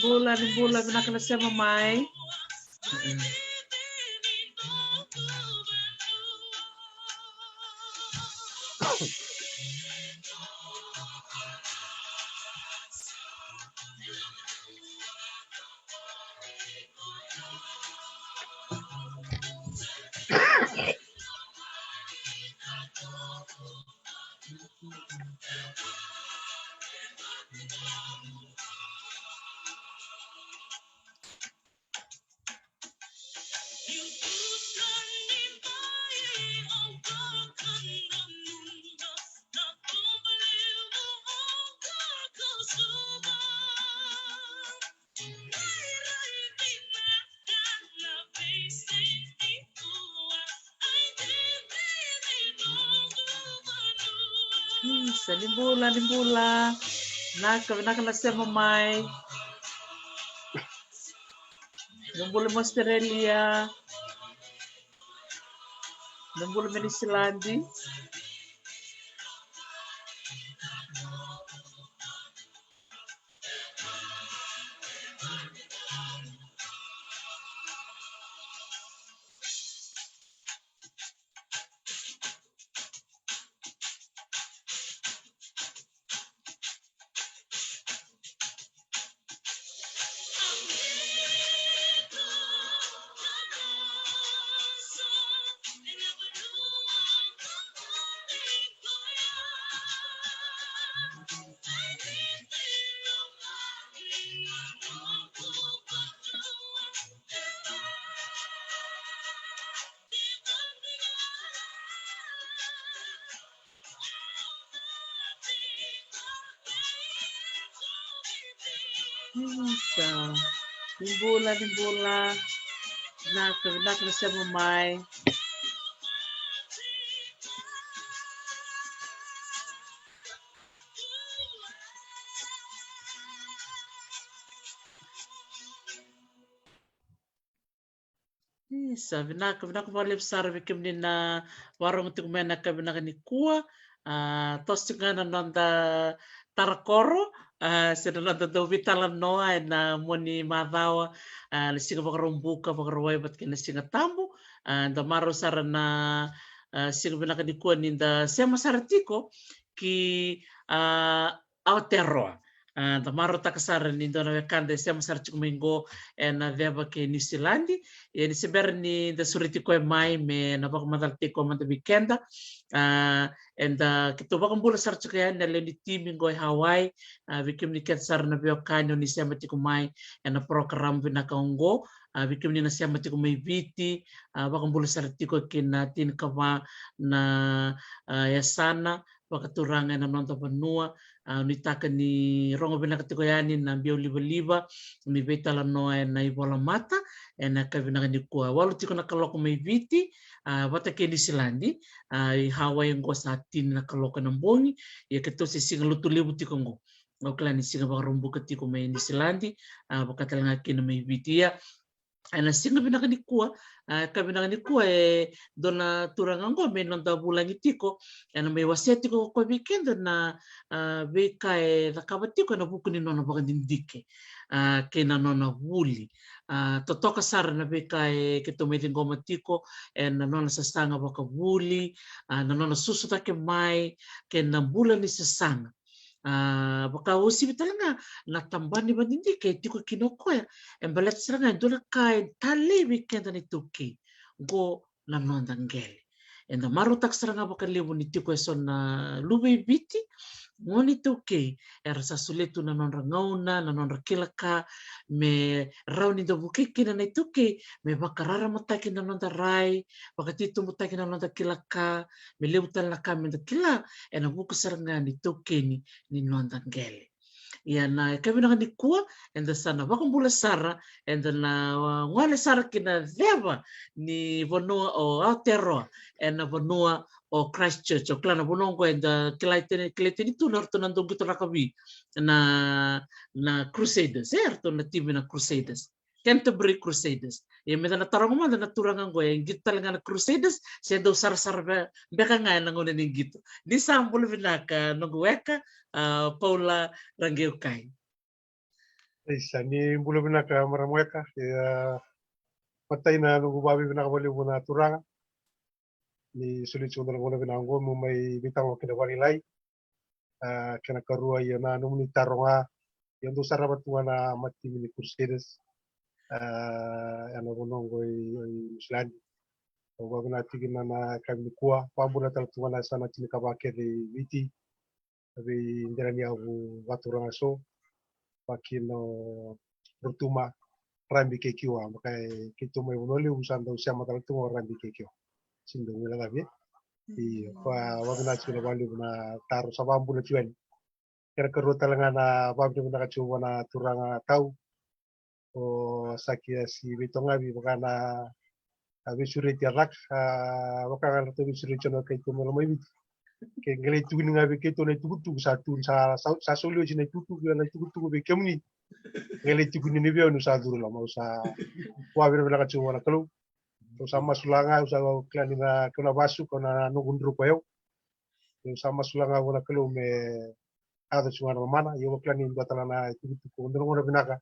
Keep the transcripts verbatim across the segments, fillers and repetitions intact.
Bula, ni bula, vinaka na sema mai. Isa, ni bula, ni bula. Vinaka, vinaka na sema mai. Ni bula mai Australia. Ni bula mai Niu Siladi. Isa. Ni bula, ni bula. Vinaka, vinaka na sema mai. Isa, vinaka, vinaka vakalevu sara vei kemuni na vakarorogo tiko mai ena yakavi vinaka nikua. A, toso tiko ga na noda tara koro, a, se na noda dau veitalanoa ena mua ni macawa, a, na siga Vakaraubuka, Vakarauwai vata kei na Siga Tabu. A, da marau sara na, a, siga vinaka nikua ni da sema sara tiko ki, a, Aotearoa. A, da marautaka sara ni dua na wekada e sema sara tiko mai qo ena ceva kei Niu Siladi. Ia ni se bera ni da sureti koya mai me na vakamacalataki koya mada vei keda. A, eda keitou vakabula sara tiko yani na lewe ni timi qo e Hawaii. A, vei kemuni kece sara na veiwekani o ni sema tiko mai ena program vinaka oqo. A, vei kemuni na sema tiko mai Viti, a, vakabula sara tiko ki na tinikava na, a, yasana vakaturaga ena noda vanua. A, nuitaka ni rogo vinaka tiko yani na biau livaliva ni veitalanoa ena ivolamata ena yakavi vinaka nikua. Walu tiko na kaloko mai Viti, a, vata kei Niu Siladi, a, i Hawaii qo sa tini na kaloko ena bogi, ia keitou se siga Lotulevu tiko qo. Au kila ni siga Vakaraubuka tiko mai Niu Siladi, a, vaka tale ga kina mai Viti. Ia, ena siga vinaka nikua, a, ka vinaka nikua e dua na turaga qo me noda vulagi tiko, ena mai wasea tiko o koya vei keda na, a, veika e cakava tiko ena vuku ni nona vakadidike, a, kei na nona vuli. A, totoka sara na veika e keitou mai ciqoma tiko, ena nona sasaga vakavuli, a, na nona susu cake mai, kei na bula ni sasaga. A, vakauasivi tale ga na tabana ni vakadidike e tiko kina o koya. E baleta sara ga e dua na ka e talei vei keda na iTaukei. Qo na noda qele. Eda marautaka sara ga vakalevu ni tiko eso na luve i Viti, gone iTaukei, era sa solia tu na nodra gauna, na nodra kila ka, me rawa ni da vukei kina na iTaukei me vakararamataki na noda rai, vakatitobutaki na noda kila ka, me levu tale na ka meda kila ena vuku sara ga ni taukeni ni noda qele. Ia na yakavi vinaka nikua, eda sa na vakabula sara, eda na, a, gole sara ki na ceva ni vanua o Aotearoa, ena vanua o Christchurch. O kila na vanua oqo eda kilai tani, kilai tani tu na ratou na dau qito rakavi na, na Crusaders, e, ratou na timi na Crusaders. Canterbury Crusaders. Ia me da na taroga mada na turaga qo, e qito tale ga na Crusaders se dau sarasara be-, beka ga ena gauna ni qito. Ni sa bula vinaka noqu weka, a, Paula Raqeukai. Isa, ni bula vinaka, Maramueka. Ia, matai na noqu vavinavinaka valevu na Turaga ni soli tiko na gauna vinaka oqo meu mai veitalanoa kina vakalailai. A, kena karua, ia na nomuni taro ga, ia dou sarava tu ga na matimi ni Crusaders, a, ena vanua oqo i, i Niusiladi. Au vavinavinaka tiko kina na kavi nikua, vabula tale tu ga na sa na tinikava kece i Viti, vei dela ni yavu vaturaga so, vakina o Rotuma, Rabi kei Kiwa, vaka e keitou mai Vanua Levu sa dau sema tale tu ga o Rabi kei Kiwa. Sini dau wila cavi. Io, vavinavinaka tiko kina vakalevu na taro, sa vabula tiko yani. Kena karua tale ga na vavinavinaka tiko vua na turaga Tau, o Saki Asi Veitogavi, vaka na, a, veisureti a caka, a, vaka ga na ratou veisureti na keitou mai Lomaiviti. Ke qai lai tukuni ga vei keitou na itukutuku, sa tu, sa, sa, sa soli oti na itukutuku, na itukutuku vei kemuni. Qai lai tukuni ni vei au niu sa curu loma, au sa vavinavinaka tiko vua na Kalou. Au sa masula ga, au sa kila ni na kau na vasu, kau na noqu druko yau. Au sa masula ga vua na Kalou me yaco tiko ga na lomana, ia au kila ni dua tale na itukutuku, dua na gauna vinaka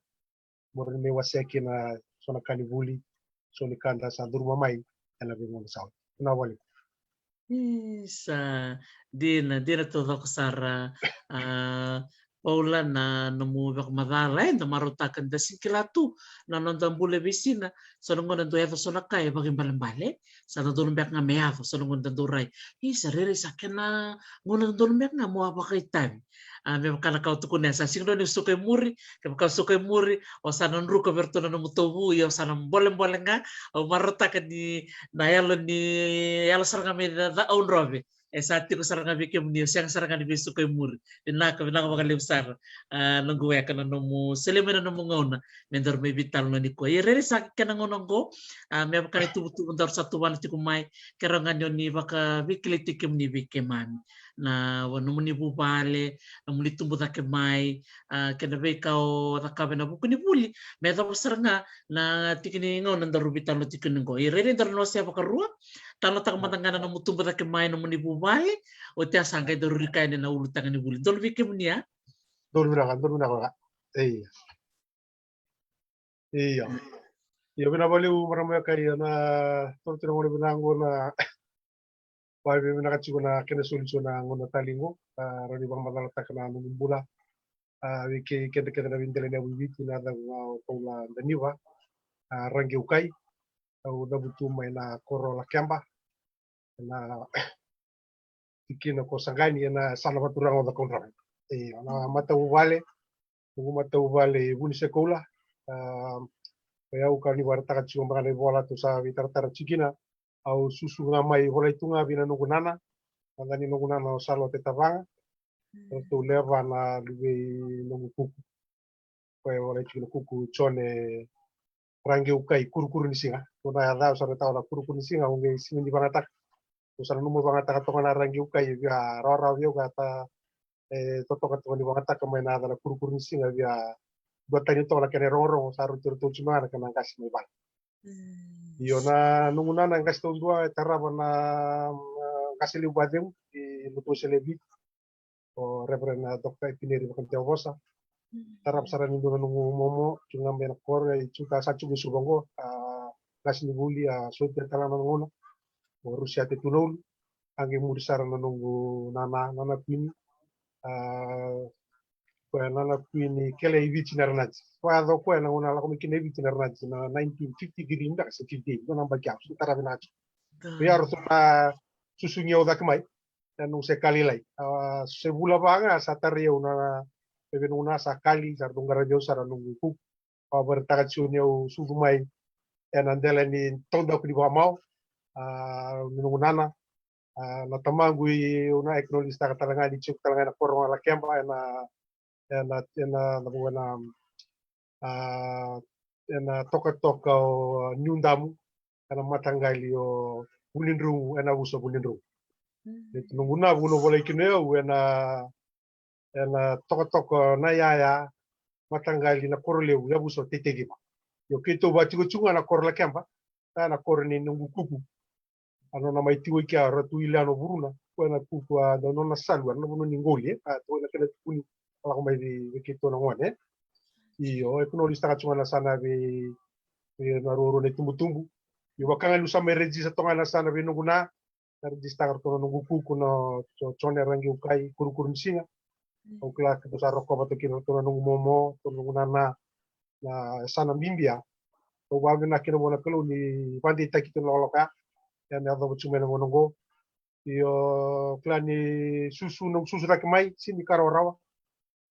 mo rawa ni mai wasea kina so na ka ni vuli, so ni ka da sa curuma mai ena veigauna sa oti. Vinaka vakalevu. Isa, dina, dina taucoko sara, a, Paula, na nomu vakamacala, eda marautaka ni da sega ni kila tu na noda bula e veisiga, so na gauna dau yaco so na ka e vakaibalebale, sa dodonu beka ga me yaco, so na gauna da dau rai, isa, rairai sa kena gauna dodonu beka ga mo a vakaitavi. A, me vaka na ka au tukuna, sa sega ni suka i muri, kevaka o suka i muri, o sa na druka vei iratou na nomu tauvu, ia o sa na bolebole ga, au marautaka ni na yalo ni, yalo sara ga mai na, na au drove. E sa tiko sara ga vei kemuni, o sega sara ga ni veisuka i muri. Vinaka, vinaka vakalevu sara. A, noqu weka na nomu solia mai na nomu gauna me daru mai veitalanoa nikua. Ia rairai sa kena gauna oqo, a, me vaka na itubutubu daru sa tuvana tiko mai, kerea ga ni o ni vakaveikilai tiko kemuni vei keimami. Na nomuni vuvale, nomuni tubu cake mai, a, kei na veika o cakava ena vuku ni vuli, me yacova sara ga na tiki ni gauna daru veitalanoa tiko kina oqo. Ia rairai daru na wasea vakarua, talanoataka mada ga na nomu tubu cake mai, nomuni vuvale, oti a sa qai daru rika yani na ulutaga ni vuli. Donu vei kemuni a? Donu vinaka, donu vinaka. Ia. Ia. Ia, vinaka vakalevu Maramueka, ia na toro tiko na gauna vinaka oqo, na vavinavinaka tiko na kena soli tiko na gauna tale oqo, a, rawa ni vakamacalataka na nomu bula. A, vei kei keda kece na veidela ni yavu i Viti, na yacaqu ga o Paula Daniva, a, Raqeukai. Au cavutu mai na koro Lakeba, ena tikina ko Saqani, ena yasana vakaturaga o Cakaudrove. E, na matavuvale, noqu matavuvale Vunisekaula. A, o yau ka ni vakaraitaka tiko beka na ivola tou sa veitaratara tiko kina. Au susu ga mai, volai tu ga vei na noqu nana, na yaca ni noqu nana o Salote Tavaga. Ratou lewe va na luvei noqu kuku. Koya e volai tiko na kuku Jone Raqeukai, Kurukuru ni Siga. Ko na yaca au sa raica na Kurukuru ni Siga, au qai sega ni vagataka. Au sa nanuma vagataka toka na Raqeukai, e via rawarawa vei au ka ta, e, totoka toka ni vagataka mai na yaca na Kurukuru ni Siga, e via duatani toka na kena irogorogo, sa rauti iratou tiko mai ga na kena qase mai vale. Mm. Io, na noqu nana e qase taudua, e tarava na, na qase levu vakacegu i lotu Wesele e Viti, o Reverend, a, Doctor Epineri Vakadewavosa. Mm. Tarava sara ni dua na noqu momo, tu ga mai na koro, e tu ga sa tu ga i Suva oqo, a, qasenivuli, a, sotia tale na nona gauna, o Rusiate Tunaulu. A qai muri sara na noqu nana, nana Kuini, a, koya nana Kuini Kele i Viti na Ranadi. Koya yaco koya na gauna lako mai kina i Viti na Ranadi, na nineteen fifty-three beka se fifty-eight, dua na yabaki au se tara vinaka tu. Koya ratou na susugi au cake mai. Ena noqu se ka lailai. A, se vula va ga sa tarai au na, na, vei noqu nana sa kali, sa ratou qaravi au sara noqu kuku. Au vakaraitaka tiko ni au sucu mai ena dela ni taudaku ni vakamau, a, ni noqu nana. A, na tamaqu, au na acknowledge taka tale ga ni tiko tale ga ena koro ga Lakeba, ena, ena, ena, na, ena, a, ena tokatoka o Niudamu, ena mataqali o Vunidromu, ena yavusa Vunidromu. Mm. Noqu na, noqu na volai kina o yau ena, ena tokatoka na yaya, mataqali na koro levu, yavusa o Teiteciva. Io, keitou vakatiko tiko ga na koro Lakeba, na, na koro ni noqu kuku. A nona mai tiko i kea, Ratu Iliano Vuruna, koya na kuku, a, na nona salu, a, na vanua ni qoli, e, a, tu na kena tukuni, a lako mai vei, vei keitou na gone, e. Io, e kunau listaka tu ga na sana vei, vei na ruarua na itubutubu. Io, vaka ga niu sa mai rejista toka ga na sana vei noqu na, na rejista toka na noqu kuku na Jo-, Jone Ragi Ukai, Kurukuru ni Siga. Au kila keitou sa rokova toka kina ratou na noqu momo, ratou na noqu nana, na sana bibi ya. Au vavinaka kina vua na Kalou ni vadeitaki tu na lokoloko ya. Ia me yacova tu mai na gauna oqo. Io, kila ni susu, noqu susu cake mai, sega ni ka rawarawa.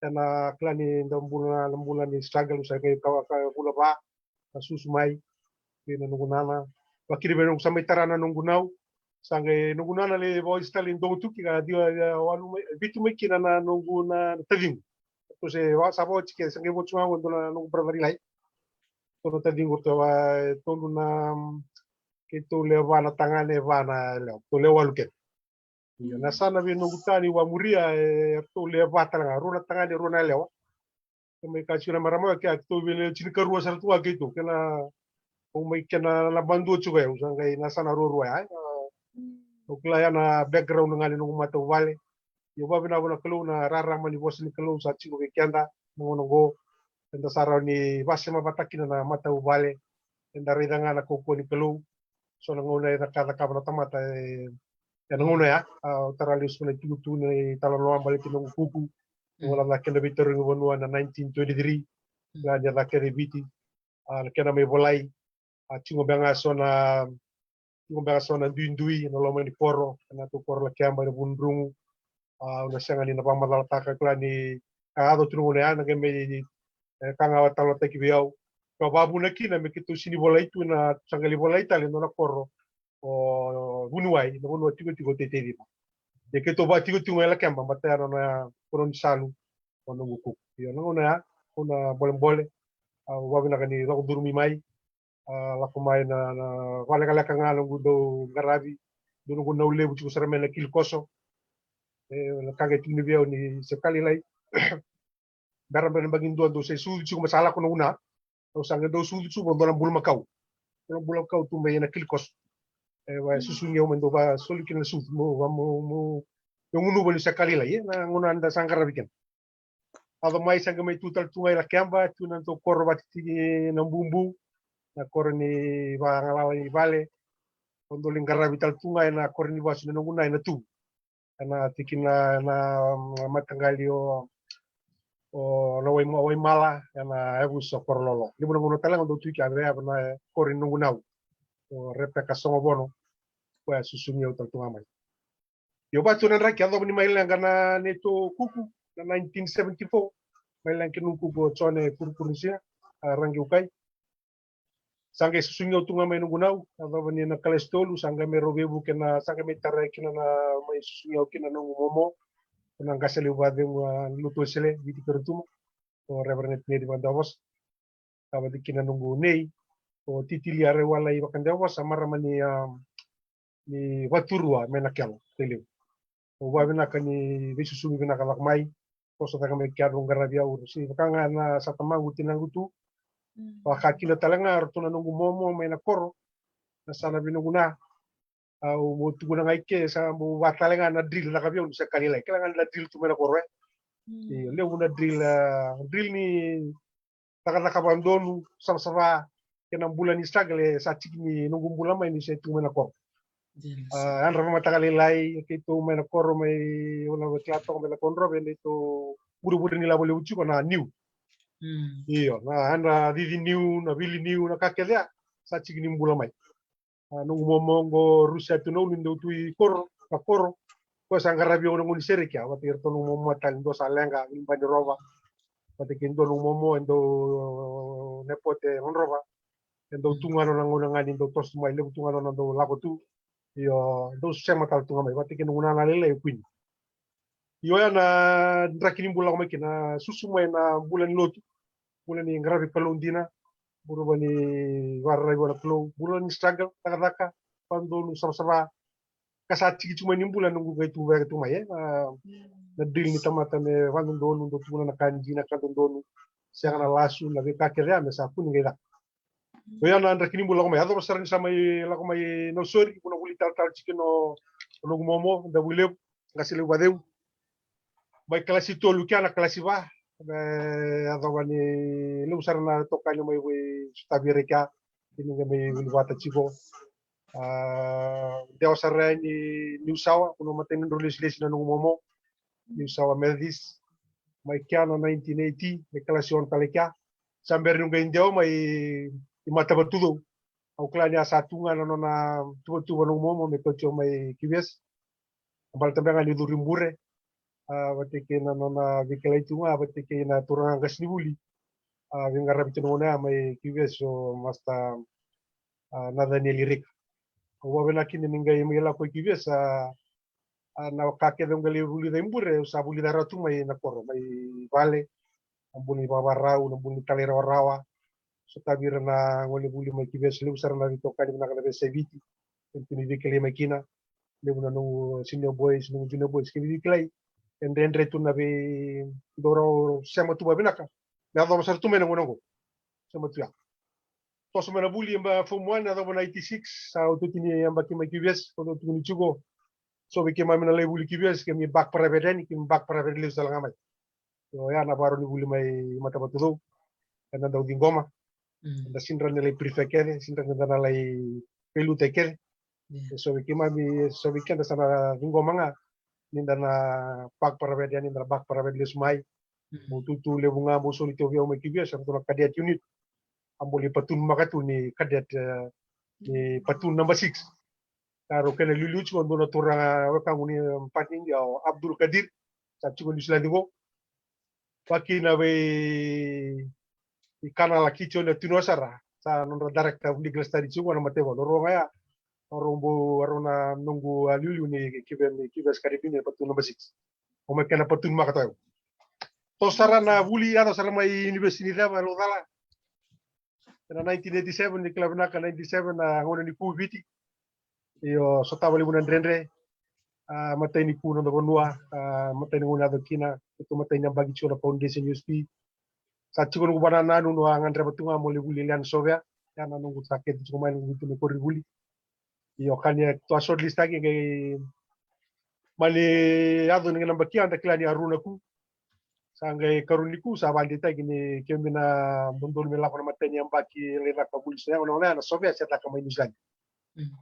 Ena kila ni da bula, na bula ni struggle, sa qai ka, ka vula va, na susu mai. Kei na noqu nana. Vakiri vei noqu sa mai tara na noqu nau. Sa qai noqu nana le vakaisitali dogo tuki, ka dua, e, walu mai, vitu mai kina na noqu na taciqu. Ko se, wa, sa vakaoti ke, sa qai vakaoti ga dua na noqu brother ilai. Ko na taciqu, ko wa, e, tolu na, keitou le va na tagane, va na yalewa. Keitou le walu kece. Io, na sa na vei noqu tani wa muria, e, ratou le va tale ga, rua na tagane, rua na yalewa. Ke mai ka tiko na marama, ke a keitou vei le tinikarua sara tu ga keitou, kena, au mai kena na badua tiko, au sa qai na sa na ruarua ya, e, au kila ya na background ga ni noqu matavuvale. Io, vavinaka vua na Kalou na rarama ni vosa ni Kalou sa tiko vei keda, na gauna oqo, eda sa rawa ni vasema vata kina na matavuvale, eda raica ga na kaukauwa ni Kalou, so na gauna e caka, cakava na tamata, e, ena gauna ya, a, au tara lesu na itukutuku ni talanoa baleti noqu kuku. Mm. Wala na kena veitarogi vanua na nineteen twenty-three. Mm. Ga ni a caka e Viti. A, na kena mai volai. A, tiko beka ga so na, tiko beka ga so na duidui, na loma ni koro, na tou koro Lakeba, na Vunudrugu. A, au na sega ni na vakamacalataka, kila ni ka yaco tu na gauna ya, na qai mai, e, ka ga talanoataki vei au. Ka vavuna kina me keitou sini volai tu na, sa qai lai volai tale na nona koro o Vuniwai, na vanua tikotiko o Teitei Civa. Ia keitou vakatikotiko ga e Lakeba, baleta ya na nona koro ni salu o noqu kuku. Io, na gauna ya, gauna bolebole, au vavinaka ni lako curumi mai, a, lako mai na, na vakalekaleka ga noqu dau qaravi, dau noqu nau levu tiko sara mai na kili koso. E, na ka qai tukuni vei au ni se ka lailai. Bera, bera baki dua dau se sucu tiko, ma sa lako noqu na. Au sa qai dau sucu tiko, dua na bulumakau. Dua na bulumakau tu mai na kili koso. E, va, mm, susugi au mai dau va soli kina na sucu, mo, va, mo, mo, mo gunuva ni se ka lailai, e, na gauna da sa qaravi kina. Yaco mai sa qai mai tu tale tu ga i Lakeba, tu na tou koro vata tiko na Bubu, na koro ni vagalala ni vale. Au dau lai qaravi tale tu ga ena koro ni vasu ni noqu na ina tu. Ena tikina na, na mataqali o, o na Wai-, Waimala, ena yavusa o Korololo. Levu na gauna tale ga au dau tu kina, a, ena koro ni noqu nau. O Repeka Sogovono, koya susugi au tale tu ga mai. Io, vatu na draki, yacova ni mai leqa na neitou kuku, na nineteen seventy-four. Mai leqa kina noqu kuku o Jone Kurukuru ni Siga, a, Ragi Ukai. Sa qai susugi au tu ga mai noqu nau, yacova ni na kalasi tolu, sa qai mai rau veivuke na, sa qai mai tarai kina na, mai susugi au kina noqu momo, na qase levu vakacegu, a, lotu Wesele, Viti Peru Tuma, o Reverend Neri Vakadewavosa. Ka vata kina noqu nei, o Titili Araiwalai Vakadewavosa, marama ni, a, ni Vaturua mai Nakelo, Tailevu. Au vavinaka ni veisusugi vinaka lako mai, toso cake mai kea, rau qaravi au, se vaka ga na sa tamaqu tinaqu tu. Mm. Vaka kina tale ga ratou na noqu momo mai na koro, na sa na vei noqu na. Au mo tukuna ga i ke, sa mo va tale ga na drill caka vei au ni se ka lailai. Kila ga na drill tu mai na koro, e. Mm. Io, levu na drill, a, drill ni cakacaka vakadonu, savasava, kei na bula ni struggle, e sa tiki ni noqu bula mai ni se tu mai na koro. Yes. A, yadra vakamataka lailai, keitou mai na koro mai, au na kila toka mai na Lakudrove, neitou vurevure ni lavo levu tiko na niu. Mm. Io, na yadra cici niu, na vili niu, na ka kece ya, sa tiki ni bula mai. A, noqu momo qo Rusia Tunaulu, dau tu i koro, na koro. Koya sa qaravi au na gauna ni sereki, a, vata kei iratou noqu momo tale, dua sa leqa, Viliba ni Rova. Vata kei dua noqu momo, e dau Nepote Rodrova. E dau tu ga na gauna ga ni dau toso mai, levu tu ga na dau lako tu. Io, dau sema tale tu ga mai, vata kei noqu nana lailai o Kuini. Io, ya na draki ni bula lako mai kina, susu mai na bula ni lotu, bula ni qaravi Kalou dina, bula ni vakararavi vua na Kalou, bula ni struggle, cakacaka, vakadonu, savasava. Ka sa tiki tu mai ni bula noqu qai tu veka tu mai, e, na, na drill ni tamata me vakadodonu, dau tukuna na ka dina, ka dodonu, sega na lasu, na veika kece ya me sa kua ni qai caka. Io, ya na draki ni bula lako mai, yacova sara ni sa mai lako mai Nausori, au na vuli talatala tiko kina o noqu momo, Davuilevu, qase levu vakacegu. Mai kalasi tolu kea na kalasi va, Me yacova ni levu sara na itokani mai veisotavi ira i kea, kina ga mai vuli vata tiko. A, dewa sara yani Niusawa, ko na matai ni nodrau lesilesi na noqu momo. Niusawa Methodist. Mai kea na nineteen eighty, me kalasi ono tale kea. Sa bera ni qai dewa mai i Matavatucou. Au kila ni a sa tu ga na nona tuvatuva noqu momo me kauti au mai Q V S. A baleta beka ga ni curu i bure. A, vata kei na nona veikilai tu ga, vata kei na turaga qasenivuli. A, veiqaravi tu na gauna ya mai Q V S o Master, a, Nathaniel Irika. Au vakavinavinaka kina ni qai mai lako i Q V S, a, a, na ka kece au qai lai vulica i bure, au sa vulica rawa tu mai na koro, mai vale, na bula ni vakavakarau, na bula ni talairawarawa. Sotavi ira na gonevuli mai Q V S, levu sara na veitokani vinaka na veiyasai Viti. Kei na veikilai mai kina. Levu na noqu senior boys, noqu junior boys, kei na veikilai. E dredre tu na vei, dou rau sema tu vavinaka. Me yacova sara tu mai na gauna oqo. Sema tu ya. Toso mai na vuli, ba, form one, yacova na eighty-six, sa oti ni yabaki mai Q V S, ko dou tukuni tiko. So vei keimami na lai vuli Q V S, keimami back private yani, keimami back private lesu tale ga mai. Io, ya na vakarau ni vuli mai Matavatucou. Eda dau ciqoma. Mm. Eda sidra ni lai prefect kece, sidra ni da na lai peluta kece. Mm. E so vei keimami, e so vei keda sa na ciqoma ga, ni da na back private yani, ni da na back private lesu mai. Mm. Mo tutu levu ga, mo soli tiko vei au mai Q V S, sa ratou na cadet unit. A boli platoon maka tu ni cadet, e, ni platoon number six. Ka rau kena liuliu tiko dua na turaga wekaqu ni, um, Papua New Guinea, o Abdul Kadir. Sa tiko Niusiladi qo. Vakina vei i kana la kitio na tino sara. Sa nodra director of legal study tiko na Mataivalu. Rau ga ya. Rau bau, rau na noqu, a, liuliu ni Q V S, ni Q V S Caribbean, ni platoon number six. O mai kena platoon maka tu. Toso sara na vuli, yaco sara mai University ni Ceva, Laucala. Ena nineteen eighty-seven, ni kila vinaka, ninety-seven, na gauna ni Covid. Io, sotava levu na dredre. A, matai ni ku na noda vanua, a, matai ni gauna yaco kina, keitou matai ni yabaki tiko na foundation U S P. Sa tiko noqu vanua, nanuma, a gadreva tu ga mo lai vuli Learn Sovea. Ya na noqu sa keitou tiko mai noqu vitu me kori vuli. Io, ka ni a tou a shortlist taki qai mani yaco ni qai na bakia, da kila ni a rua na ku. Sa qai karua ni ku, sa vakadeitaki ni keimami na dodonu me lako na matai ni yabaki lai caka vuli sa yago na gauna ya na Sovea se caka mai Niusiladi. Mm.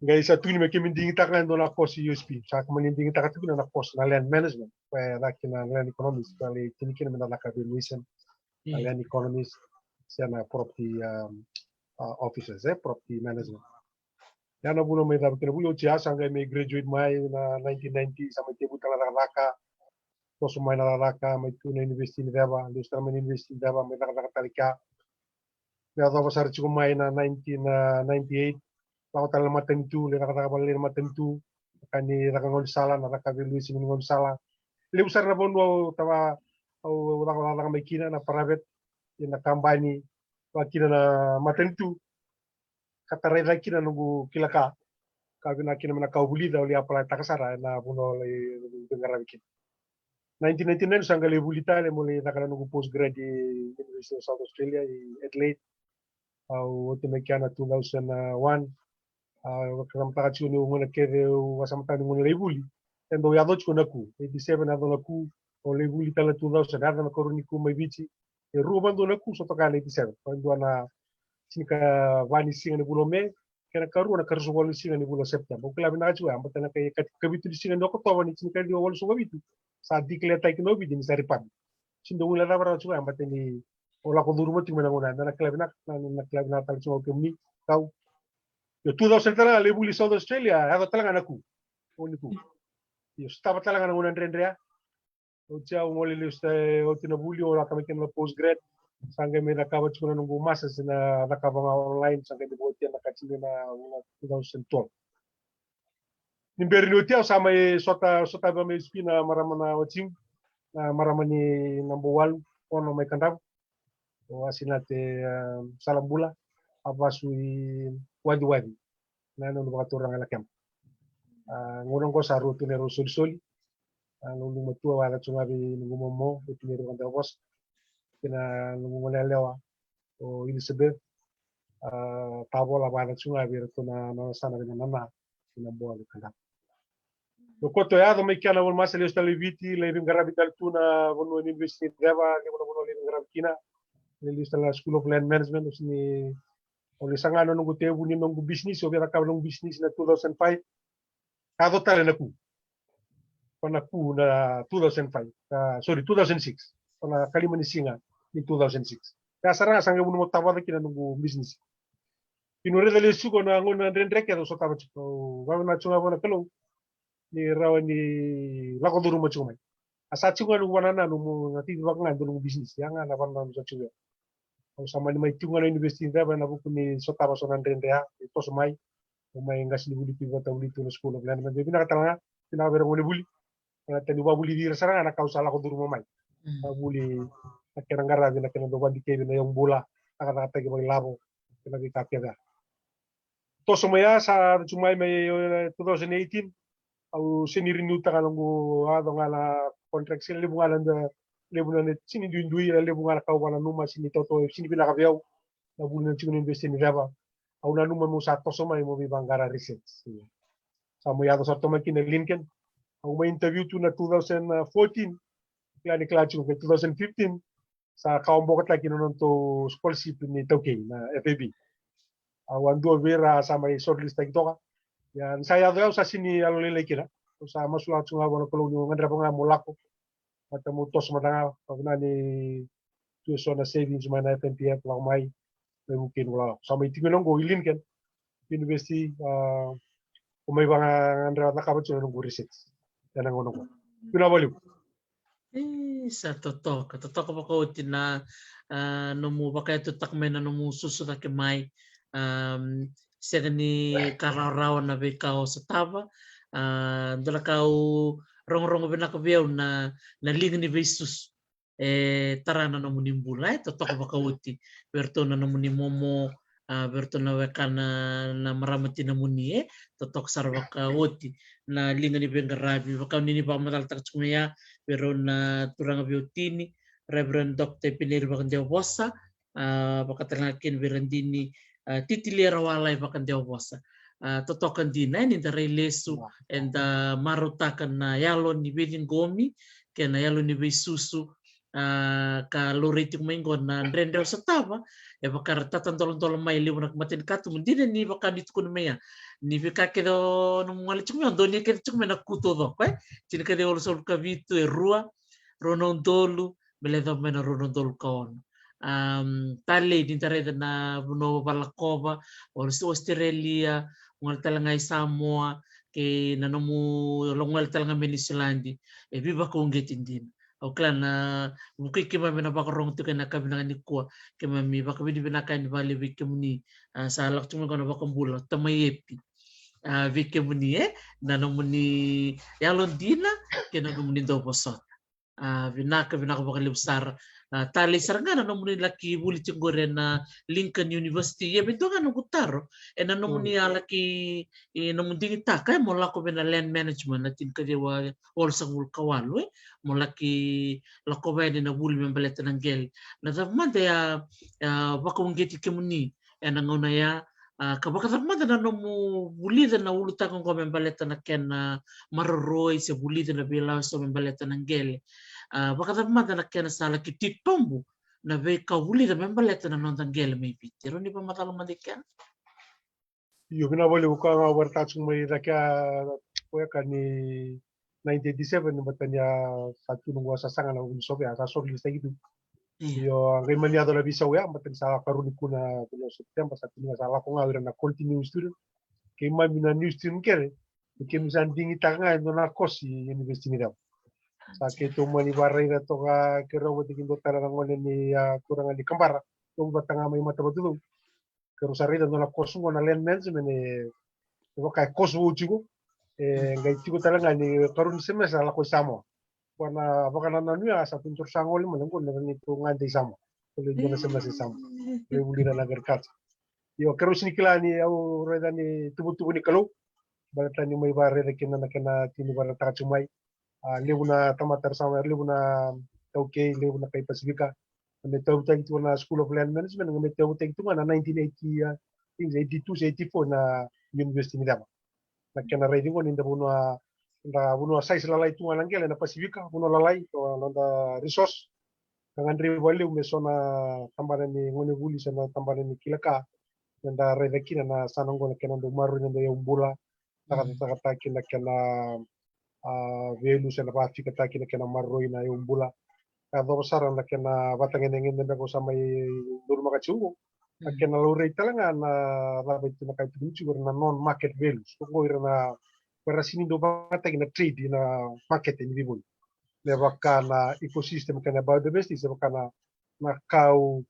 Qai sa tukuni me keimami digitaka ga e dua na course i U S P. Sa ka mani digitaka tu kina na course na land management. Koya e caka kina na land economics, ka lai tini kina me na caka valuation. Na land economist, se na property, um, uh, officers, e, property management. Ya na vuna mai cava kina vuli oti ya, sa qai mai graduate mai na nineteen ninety, sa mai tekivu tale na cakacaka, toso mai na cakacaka, mai tu na University ni Ceva, lesu tale mai na University ni Ceva, mai cakacaka tale kea. Me yacova sara tiko mai na nineteen ninety-eight, lako tale na matanitu, lai cakacaka vakalailai na matanitu, ka ni caka gaunisala, na caka valuation ni gaunisala. Levu sara na vanua au tava, au, au caka, caka mai kina na private, ena kabani, vakakina na matanitu. Ka tarai cake kina noqu kila ka, ka vinaka kina me na ka au vulica, au lai apply taka sara ena vanua au lai veiqaravi kina. Nineteen ninety-nine sa qai lai vuli tale mo lai caka na noqu postgrad i University of South Australia i Adelaide. Au oti mai kea na two thousand one. A, vakaramataka tiko ni gauna kece au vasamataka ni gauna lai vuli, e dau yaco tiko na ku. Eighty-seven yaco na ku, au lai vuli tale na two thousand, yaco na karua ni ku mai Viti. E rua vadua na ku sa toka na eighty-seven. Vadua na tinikava ni siga ni vula o Me, kei na karua na karua sagavulu ni siga ni vula o Sepiteba. Au kila vinaka tiko ya, baleta na kai ka, kavitu ni siga ni Okotova ni tinikaciwa walusagavulu ka vitu, sa declare taki na Viti ni sa republic. Sega ni dau guilecava rawa tiko ya, baleta ni au lako curuma tiko mai na gauna ya, me na kila vinaka, na, na kila vinaka tale tiko ga o kemuni, kau. Io, two thousand tale ga, lai vuli South Australia, yaco tale ga na ku. O ni ku. Io, sotava tale ga na gauna dredre ya. Oti au gole lesu, oti na vuli, au lako mai kina na postgrad. Sa qai mai cakava tiko na noqu masters na cakava ga online, sa qai mai vakaotia na ka tiko na, na two thousand twelve. Ni bera ni oti au sa mai sota, sota vei mai U S P na marama na watiqu, na marama ni naba walu, ono mai Kadavu. O Asinate, a, Salabula, a vasu i Waciwaci. Na nona vakaturaga e Lakeba. A, gauna oqo sa rua tu na neirau solisoli. A, noqu matua, vakayaco tu ga vei noqu momo, vei tu neirau ka dau vosa. Kei na noqu goneyalewa, o Elizabeth. A, tavola, vakayaco tu ga vei iratou na, na yasana vei na nana, kei na boa vei Kadavu. Io, koto e yaco mai kea na World Masters, lesu tale i Viti, lai veiqaravi tale tu na vanua ni University ni Ceva, levu na vanua lai veiqaravi kina. Lai lesu tale na School of Land Management, au sini, au lai saga na noqu tevu ni noqu bisinisi, au via cakava noqu bisinisi na two thousand five. Yaco tale na ku. Ko na ku na two thousand five, ah, sorry, two thousand six. Ko na kalima ni siga ni two thousand six. Ya sara ga sa qai vunau tavaca kina noqu bisinisi. Kina raica lesu ko na gauna dredre kece au sotava tiko. Au vakavinavinaka tiko ga vua na Kalou ni rawa ni lako curuma tiko mai. A sa tiko ga noqu vanananu mo na tiki vaka ga e dua noqu bisinisi. Ya ga na vanananu sa tiko ya. Au sa mani mai tiko ga na University ni Ceva ena vuku ni sotava so na dredre ya, e toso mai. Au mai qasenivuli tu, vakatavulici tu na School of Land Management. Vinaka tale ga, vinaka vei ira gonevuli. Baleta ni vavulici ira sara ga na ka au sa lako curuma mai. Mm. Vavuli na kena qaravi, na kena dau vadikevi na yaubula, cakacakataki vakailavo, kena veika kece ya. Toso mai ya, sa yaco tu mai, mai, eh, two thousand eighteen, au sini renew-taka noqu, yaco ga na contract, sini levu ga na, levu na, sini duidui, levu ga na ka au vakananuma, sini toto, sini vinaka vei au na vuli na tiko na University ni Ceva. Au nanuma meu sa toso mai meu veivaqara research. Sa mai yaco sara tu mai kina Lincoln. Au mai interview tu na two thousand fourteen. Kila ni kila tiko ke two thousand fifteen. Sa kawabokotaki na nodatou scholarship ni taukei na F A B. Au a dua vei ira sa mai shortlist-taki toka. Ia, ni sa yaco ya au sa sini yalolailai kina. Au sa masulaka tu ga vua na Kalou niu gadreva ga mo lako. Mata mo toso mata ga, ka vinaka ni tu eso na savings mai na F N P F, lako mai, mai vukei noqu lako. Sa mai tiko noqu i Lincoln University, ah, ko mai vakagadreva cakava tu na noqu research. Ena gauna qo. Vinaka vakalevu. E, sa totoka, totoka vakaoti na, ah, nomu vakayatutaka mai na nomu susu cake mai. Am, sega ni ka rawarawa na veika o sotava. Ah, dua na ka au rogorogo vinaka vei au na, na liga ni veisusu e tara na nomuni bula, e totoka vakaoti vei ratou na nomuni momo, ah, vei ratou na weka na, na marama tinamuni, e totoka sara vakaoti na liga ni veiqaravi, vaka o ni ni vakamacalataka tiko mai ya vei rau na turaga veiwatini, Reverend Doctor Epineri Vakadewavosa, ah, vaka tale ga kina vei Radini, ah, Titilia Rawalai Vakadewavosa. Ah, totoka dina, e, ni da rai lesu, eda marautaka na yalo ni veiciqomi kei na yalo ni veisusu, ah, ka laurai tiko mai qo na dredre o sotava, e vaka ra tatadoladola mai e levu na matanikatuba, dina ni vaka ni tukuni mai ya. Ni veika kece o nomu gole tiko mai, o donuya kece tiko mai na ku taucoko, e? Tinikaciwa walusagavulu ka vitu e rua, rua na udolu, me lai cava mai na rua na udolu ka ono. Am, talei ni da raica na vanua o vakalakova, o Aus-, Australia, o gole tale ga i Samoa, kei na nomu lako gole tale ga mai Niusiladi, e veivakauqeti dina. Au kila na vukei keimami na vakarogo tiko ena yakavi vinaka nikua, keimami vakavinavinaka yani vakalevu vei kemuni, ah, sa lako tiko mai qo na vakabula, tamai Epi. Ah, vei kemuni, e, na nomuni yalodina kei na nomuni dauvosota. Ah, vinaka, vinaka vakalevu sara. Ah, talei sara ga na nomuni laki vuli tiko qori ena Lincoln University. Ia, me dua ga noqu taro, ena nomuni a laki, e, nomu digitaka, e, mo lako vei na land management na tinikaciwa walusagavulu ka walu, e, mo laki lakova yani na vuli me baleta na qele. Na cava mada ya, ya vakauqeti kemuni ena gauna ya, ah, ka vakacava mada na nomu vulica na ulutaga oqo me baleta na kena maroroi se vulica na veilawa eso me baleta na qele? Ah, vakacava mada na kena sa laki titobu na veika vulica me baleta na noda qele mai Viti? Rawa ni vakamacala mada i kena? Io, vinaka vakalevu, ka ga au varaitaka tiko mai cake, a, ko yaka ni nineteen eighty-seven, ni bata ni a sa tu noqu a sasaga na vuli sove, a sa shortlist-taki tu. Io, a qai mani yaco na veisau ya, bata ni sa karua ni ku na vula o September, sa tu ni ga sa lako ga o ira na continue student. Keimami na new student kece, keimami sa digitaka ga e dua na course i University ni Ceva. Sa keitou mani vakaraica toka keirau vata kei dua tale na gone ni, a, turaga ni Kabara, tou vata ga mai Matavatucou. Keirau sa raica dua na course qo na land management, e, e vaka e course vou tiko. E qai tiko tale ga ni karua ni semester lako i Samoa. Ko na vakanananu ya sa tu ni tou sa gole mai na qo na neitou gade i Samoa. Ko lai dua na semester i Samoa. Lai vuli ira na agriculture. Io, keirau sini kila ni au raica ni tuvatuva ni Kalou. Baleta niu mai vakaraica kina na kena tini varaitaka tiko mai. A, levu na tamata era sa mai, levu na taukei, levu na kai Pasifika. Na me tauvitaki tu na School of Land Management, na me tauvitaki tu ga na nineteen eighty, a, eighty-two se eighty-four na University ni Ceva. Na kena raici qo ni da vanua da vanua size lalai tu ga na qele na Pasifika, vanua lalai, so na noda resource. Ka gadrevi vakalevu me so na tabana ni gonevuli se na tabana ni kila ka me da raica kina na yasana oqo, na kena dau maroroi na noda iyau bula, cakacakataki na kena a, velu se na vakafikataki na kena maroroi na iyau bula. Ka yacova sara na kena vatagedegede beka au sa mai donumaka tiko oqo. Na kena laurai tale ga na cava e tu na ka e tukuni tiko ira na non market values. Ko oqo ira na, ko ira sini dau vakataki na trade na market ni vivoi. Me vaka na ecosystem kei na biodiversity, se vaka na, na kau,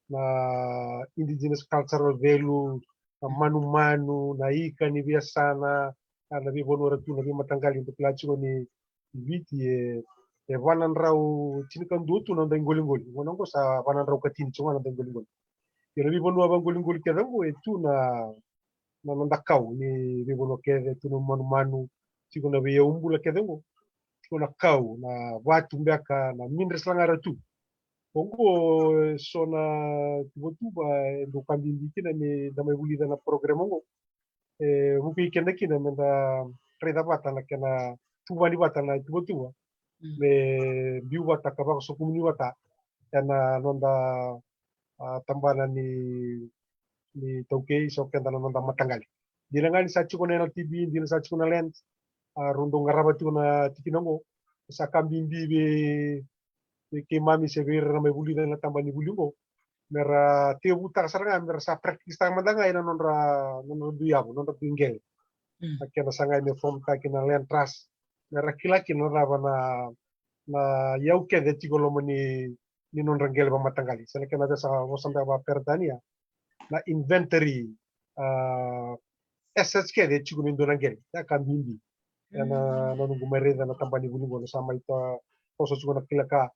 na indigenous cultural value, na manumanu, na ika ni veiyasana, a, na veivanua ra tu na veimataqali, da kila tiko ni Viti e, e va na drau tinikadua tu na noda iqoliqoli. Gauna oqo sa va na drau ka tini tiko ga na noda iqoliqoli. Ia na veivanua vaqoliqoli kece oqo e tu na, na noda kau ni veivanua kece, tu na manumanu, tiko na veiyau bula kece oqo. Tiko na kau, na vatu beka, na minerals la ga ra tu. Oqo e so na tuvatuva e dau ka bibi kina ni da mai vulica na program oqo. E vukei keda kina me da raica vata na kena tuvani vata na tuvatuva. Me biu vata ka vakasokumuni vata ena noda, a, tabana ni, ni taukei, so keda na noda mataqali. Dina ga ni sa tiko na N L T B, dina sa tiko na land, a, rau dau qarava tiko na tikina oqo. Sa ka bibi vei, vei keimami se vei ira na mai vulica na tabana ni vuli oqo. Me ra tevutaka sara ga, me ra sa practice taka mada ga ena nodra, nodra dui yavu, nodra dui qele. Na kena sa qai me form taki na land trust. Me ra kila kina na cava na, na iyau kece tiko loma ni, ni nodra qele vamataqali. Se na kena vesa vosa beka vakaperetania na inventory, a, assets kece e tiko ni dua na qele. Ya ka bibi. Ena, na noqu mai raica na tabana ni vuli oqo, na sa mai ta, toso tiko na kila ka.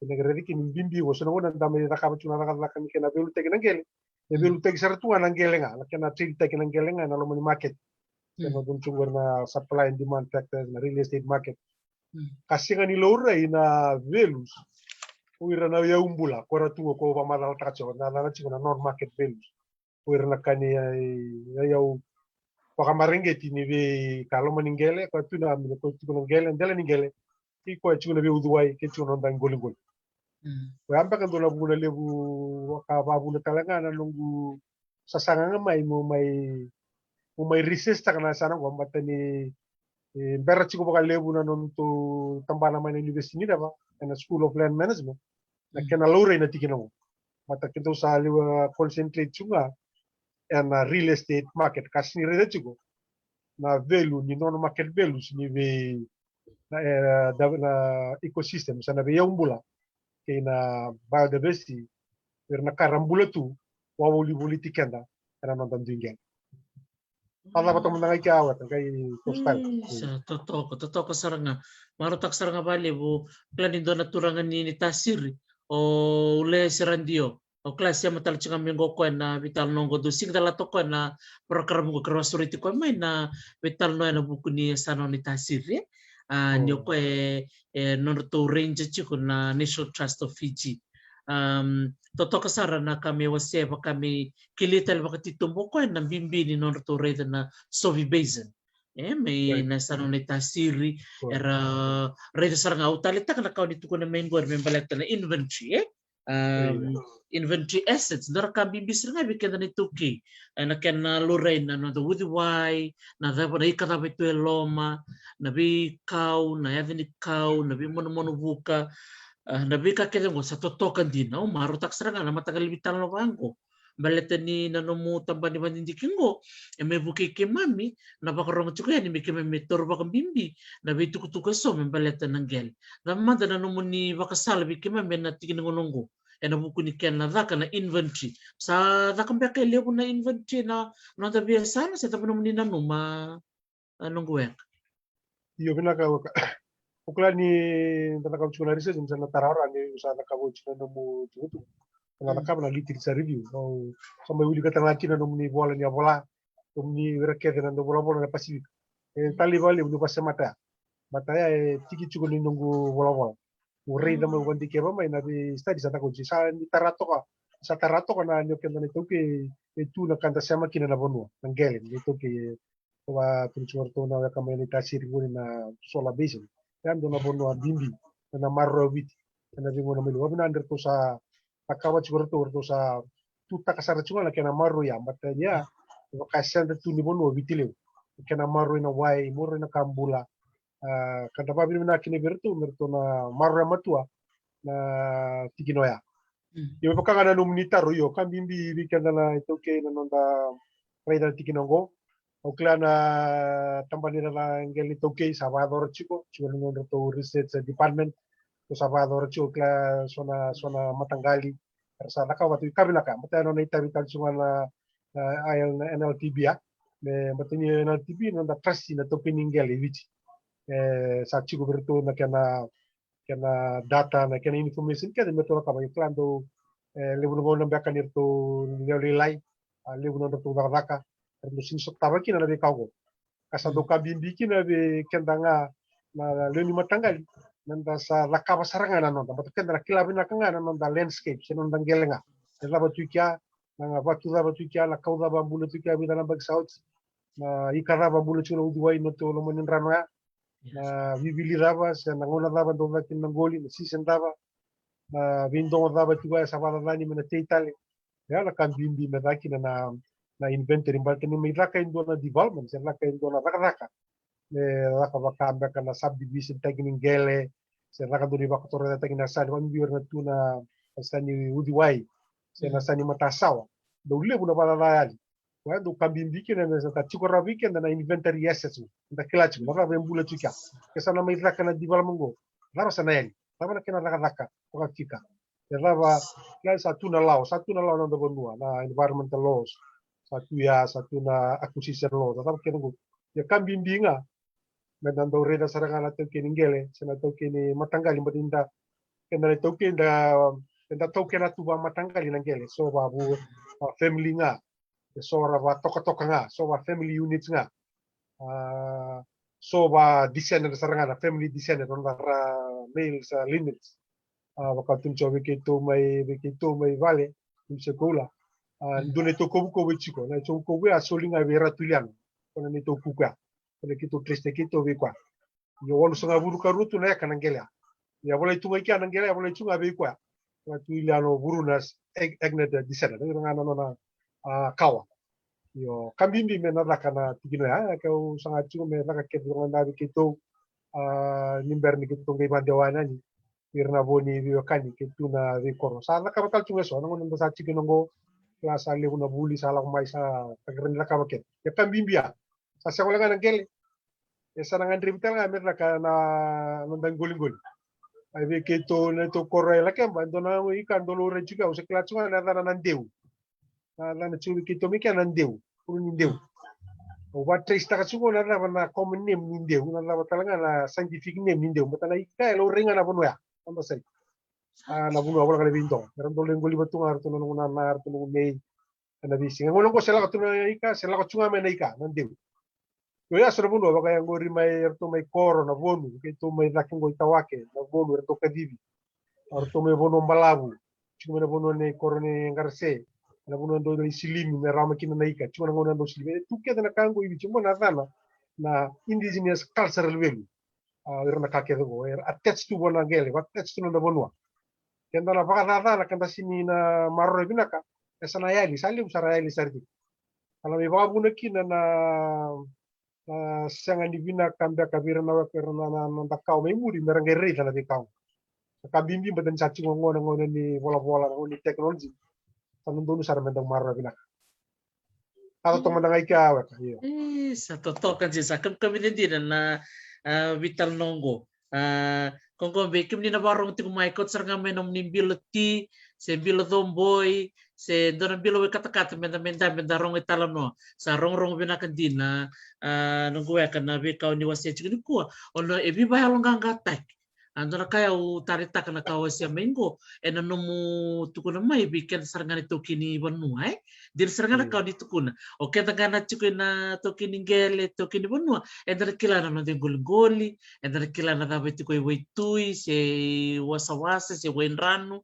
Ena qai raica kina ni bibi oqo, so na gauna da mai cakava tiko na cakacaka ni kena veilutaki na qele. E veilutaki sara tu ga na qele ga, na kena trade taki na qele ga ena loma ni market. Ena donu tiko qori na supply and demand factors, na real estate market. Ka sega ni laurai na values o ira na iyau bula, ko ira tu ko vakamacalataka tiko, na, na, na tiko na non market values. Ko ira na ka ni, e, iyau vakamareqeti ni vei ka loma ni qele, ko tu na, ko tiko na qele, dela ni qele. Kei koya tiko na veiuciwai, kei tiko na noda iqoliqoli. Koya beka dua na vuna levu, ka vavuna tale ga na noqu sasaga ga mai, mo mai, mo mai research taka na yasana oqo, baleta ni, e, bera tiko vakalevu na nodatou tabana mai na University ni Neva, ena School of Land Management. Na kena laurai na tikina oqo. Baleta keitou sa levu concentrate tu ga ena real estate market, ka sega ni raica tiko na value ni nona market values ni vei na, e, da, na ecosystem, sa na vei iyau bula kei na biodiversity, ira na ka ra bula tu, wavolivoliti keda ena noda dui qele. A cava toka mada ga i kea, Weta, qai toso tale. Isa, totoka, totoka sara ga. Marautaka sara ga vakalevu, kila ni dua na turaga ni, ni Tasiri, o Ule Seradio. O kila sema tale tiko ga mai qo koya na veitalanoa qo, dou siga tale toka koya na program qo, keirau a sureti koya mai na veitalanoa ena vuku ni yasana o ni Tasiri, e? A, ni o koya e, e nodratou ranger tiko na National Trust of Fiji. Am, totoka sara na ka me wasea, vaka me kilai tale vakatitobu o koya na bibi ni nodratou raica na Sovi Basin. E, mai na yasana o ni Tasiri, era raica sara ga, au taleitaka na ka o ni tukuna mai qori me baleta na inventory, e? Am, inventory assets, dua na ka bibi sara ga vei keda na iTaukei. E, na kena laurai na noda uciwai, na cava, na ika cava e tu e loma, na veikau, na yaca ni kau, na veimanumanu vuka, a, na veika kece oqo sa totoka dina. Au marautaka sara ga na mataqali veitalanoa vaqo. Baleta ni na nomu tabana ni vakadidike qo, e mai vukei keimami, na vakarorogo tiko yani me keimami me taura vakabibi na veitukutuku eso me baleta na qele. Cava mada na nomuni vakasala vei keimami ena tikina gauna oqo, ena vuku ni kena caka na inventory. Sa caka beka e levu na inventory na noda veiyasana, se cava nomuni nanuma, a, noqu weka? Io, vinaka, Weka. O kila ni da cakava tiko na research, ni sa na tara rawa ni sa cakava tiko na nomu tukutuku. Na cakava na literature review. Au sa mai wilika tale ga kina nomuni vola ni a vola, nomuni ira kece na dau volavola na Pasifika. E talei vakalevu ni vasemata ya. Baleta ya e tiki tiko ni noqu volavola. Au raica mai, au vadikeva mai na vei study sa takoji, sa ni tara toka, sa tara toka na ni o keda na iTaukei e tu na ka da sema kina na vanua, na qele, na iTaukei e Ko va tukuni tiko ratou na weka mai na itasiri voli na solar basin. Ia dua na vanua bibi ena maroroi o Viti ena veigauna mai liu. Vavina ni ratou sa cakava tiko ratou, ratou sa tutaka sara tiko ga na kena maroroi ya, baleta ni ya e vaka e sede tu ni vanua o Viti Levu. Kena maroroi na wai, maroroi na ka bula. A, ka da vavinavinaka kina vei ratou me ratou na maroroya matua na tikina oya. Io, me vaka ga na nomuni taro, io, ka bibi vei keda na iTaukei na noda raica na tikina oqo. Au kila na tabana ni cakacaka qele iTaukei sa vakayacora tiko, tiko na nodratou research department. Ko sa vakayacora tiko, au kila so na, so na mataqali era sa cakava tu, ka vinaka, baleta ya nona itavi tale tiko ga na, na, na N L T B, a. Me baleta ni N L T B na noda trust na iTaukei ni qele i Viti. E, sa tiko vei ratou na kena, kena data, na kena information kece me ratou cakava. Au kila dau, e, levu na gauna beka ni ratou lewe lailai, a, levu na nodratou cakacaka, ratou sega ni sotava kina na veika oqo. Ka sa dau ka bibi kina vei keda ga na lewe ni mataqali, meda sa cakava sara ga na noda, baleta keda na kila vinaka ga na noda landscape se na noda qele ga. E cava tu i kea, na vatu cava tu i kea, na kau cava bula tu i kea, vica na yabaki sa oti, na ika cava bula tiko na uciwai na noda loma ni drano ya, na vivili cava se na gauna cava dau caka kina na qoli, na season cava, na veidogo cava tiko ya sa vakacacani me na tei tale. Ya na ka bibi me caka kina na, na inventory, baleta ni mai caka e dua na development se caka e dua na cakacaka, me caka vaka beka na subdivision taki ni qele, se caka dua ni vakatorocaketaki na yasa ni, vakabibi ira na tu na yasa ni uciwai se na yasa ni matasawa. Dau levu na vakacaca yali. Koya dau ka bibi kina me sa tiko rawa vei keda na inventory assets, da kila tiko na cava e bula tiko kea. Ke sa na mai caka na development qo, cava sa na yali, cava na kena cakacaka vakafika. E cava, kila sa tu na law, sa tu na law na noda vanua, na environmental laws, sa tu ya, sa tu na acquisition laws, sa cava kece qo. Ia ka bibi ga, meda dau raica sara ga na taukei ni qele se na taukei ni mataqali, baleta ni da, keda na taukei da, eda taukena tu vakamataqali na qele, so vaka vu, a, family ga, e so ra vakatokatoka ga, so vaka family units ga. A, so vaka descendant sara ga, na family descendant, na ra males, a, lineage. A, vakatuni tiko vei keitou mai, vei keitou mai vale, ni se koula. A, dua na neitou kovukovu e tiko, na neitou kovu ya soli ga vei Ratu Iliano. Ko na neitou kuku ya. Ko na keitou tracetaki keitou vei koya. Io, walusagavulu ka rua tu na eka na qele ya. Ia volai tu ga i kea na qele ya, volai tu ga vei koya. Ratu Iliano Vuruna, Ag-, Agnet descendant, ira ga na nona, a, kawa. Io, ka bibi me na caka na tikina ya, e, kau saga tiko me caka kece ga na vei keitou, a, ni bera ni keitou qai vakadewa yani, ira na vo ni veiwekani kei tu na veikoro. Sa cakava tale tu ga e so, na gauna da sa tiko kina qo, la sa levu na vuli, sa lako mai, sa takira ni cakava kece. Ia ka bibi ya, sa sega wale ga na qele. E sa na gadrevi tale ga me caka na, na noda qoliqoli. Ai vei keitou, na neitou koro e Lakeba, e dua na gauna ika dau laurai tiko, au se kila tiko ga na yacana na deu. Na yacana tiko vei keitou mai kea na deu, koro ni deu. Au vakatrace taka tiko na cava na common name ni deu, na cava tale ga na scientific name ni deu. Baleta na ika e laurai ga na vanua ya, na noda side. A, na vanua wale ga na veidogo. Era dau lai qoliva tu ga, ratou na noqu nana, ratou noqu nei. Ena veisiga. Gauna qo se lako tu na ika, se lako tu ga mai na ika, na deu. Io, ya so na vanua, vaka ya qori mai, eratou mai koro na Vonu, keitou mai cake qo i Tawake, na Vonu, eratou kacivi. Eratou mai vanua balavu, tiko mai na vanua nei koro nei Qarase, na vanua dau lai silimi, me rawa mai kina na ika, tiko na gauna dau silimi. E tu kece na ka qo i Viti, qo na yacana, na indigenous cultural value. A, ira na ka kece qo, era attach tu vua na qele, va attach tu na noda vanua. Keda na vakacacana, keda sega ni na maroroya vinaka, e sa na yali, sa levu sara yali sara tiko. Ka na mai vakavuna kina na, na sega ni vinaka beka vei ira na weka, ira na, na, na noda kawa mai muri, me ra qai raica na veika qo. Sa ka bibi, baleta ni sa tiko qo na gauna ni volavola, na gauna ni technology. Sa dodonu sara me da maroroya vinaka. Sa totoka mada ga i kea, weka, io. E, sa totoka dina, sa kamikamica dina na, a, veitalanoa qo. A, ko qo vei kemuni na vakarorogo tiko mai, kauta sara ga mai nomuni bilo ti, se bilo coboi, se dua na bilo wai katakata, meda, meda, meda rogo italanoa. Sa rogorogo vinaka dina, a, noqu weka, na veika o ni wasea tiko nikua. O na e veivakayaloqaqataki. A dua na ka au taritaka na ka o wasea mai qo, ena nomu tukuna mai vei keda sara ga na itaukei ni vanua, e? Dina sara ga na ka o ni tukuna. O keda ga na tiko ena itaukei ni qele, itaukei ni vanua, eda na kila na noda iqoliqoli, eda na kila na cava e tiko e waitui, se wasawasa, se waidranu,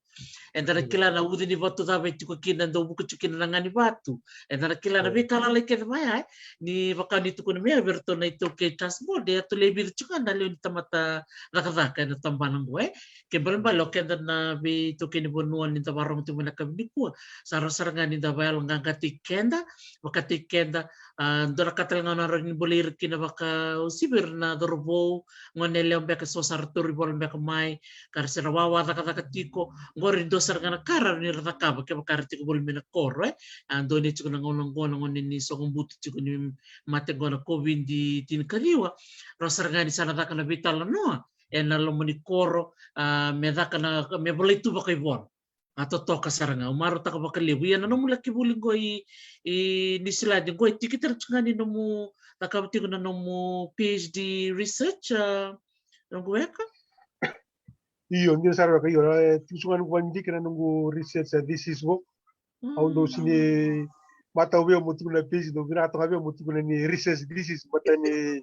eda na kila na uci ni vatu cava e tiko kina, dau vuka tiko kina na ga ni vatu. Eda na kila na veika lalai kece vaya, e? Ni vaka ni tukuna mai vei iratou na itaukei dashboard, e a tu lai vica tiko ga na lewe ni tamata cakacaka ena tabana qo, e? Ke balebale o keda na veitaukei ni vanua ni da varogo tiko mai na kavi nikua, sa rawa sara ga ni da vayaloqaqataki keda, vakataki keda, a, dua na ka tale ga na rawa ni bolei ira kina vakauasivi ira na cauravou, gone yalewa beka so sa ra tauri vola beka mai, ka ra se ra wawa cakacaka tiko, qori dua sara ga na ka rawa ni ra cakava kevaka ra tiko voli mai na koro, e. A, dua ni tiko na gauna qo na gone ni soqobutu tiko ni mate qo na COVID tinikarua, rawa sara ga ni sa na caka na veitalanoa ena loma ni koro, a, me caka na, me volai tu vakaivola. A totoka sara ga, au marautaka vakalevu. Ia na nomu laki vuli qo i, i Niusiladi qo, e tiki tara tu ga ni nomu, cakava tiko na nomu PhD research, a, noqu weka? Io, dina sara weka, io, e, tiko tu ga noqu vakadidike na noqu research, a, thesis qo. Au dau sini matau vei au mo tukuna na PhD, dau vinaka toka vei au mo tukuna ni research thesis, baleta ni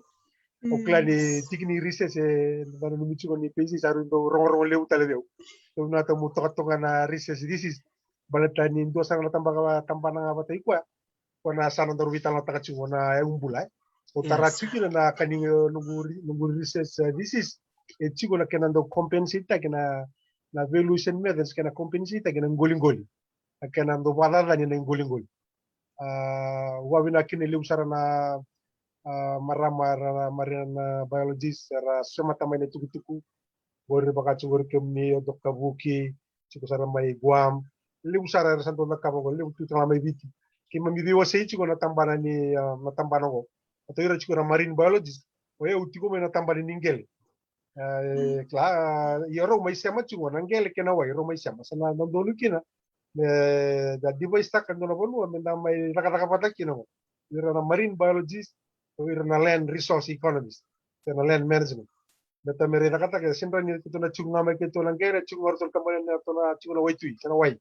o kila ni tiki ni research, e, da nanumi tiko ni PhD sa rui dau rogorogo levu tale vei au. Dau vinaka toka mo toka toka na research thesis, baleta ni dua sara na tabaka, tabana ga vata i koya. Ko na sa na daru veitalanoataka tiko na yaubula, e. Ko tara tiko kina na ka ni noqu re-, noqu research, e, thesis. E tiko na kena dau compensate taki na, na valuation methods kena compensate taki na qoliqoli. Na kena dau vakacacani na iqoliqoli. A, au vakavinavinaka kina e levu sara na, a, marama era na marine, a, biologist era semata mai na itukutuku. Qori vaka tiko qori kemuni o Doctor Vuki, tiko sara mai Guam. Levu sara era sa dau cakava qo, levu tu tale ga mai Viti. Keimami veiwasei tiko na tabana ni, a, na tabana qo. O ira tiko na marine biologist, o yau tiko mai na tabana ni qele. E, kila, a, ia rau mai sema tiko na qele kei na wai, rau mai sema. Sa na dodonu kina me da device taka dua na vanua me da mai cakacaka vata kina qo. Ira na marine biologist, o ira na land resource economist, se na land management. Baleta me ra cakacaka, e sega ni keitou na tiko ga mai keitou na qele, tiko ga ratou na tabana ni ratou na tiko na waitui, se na wai.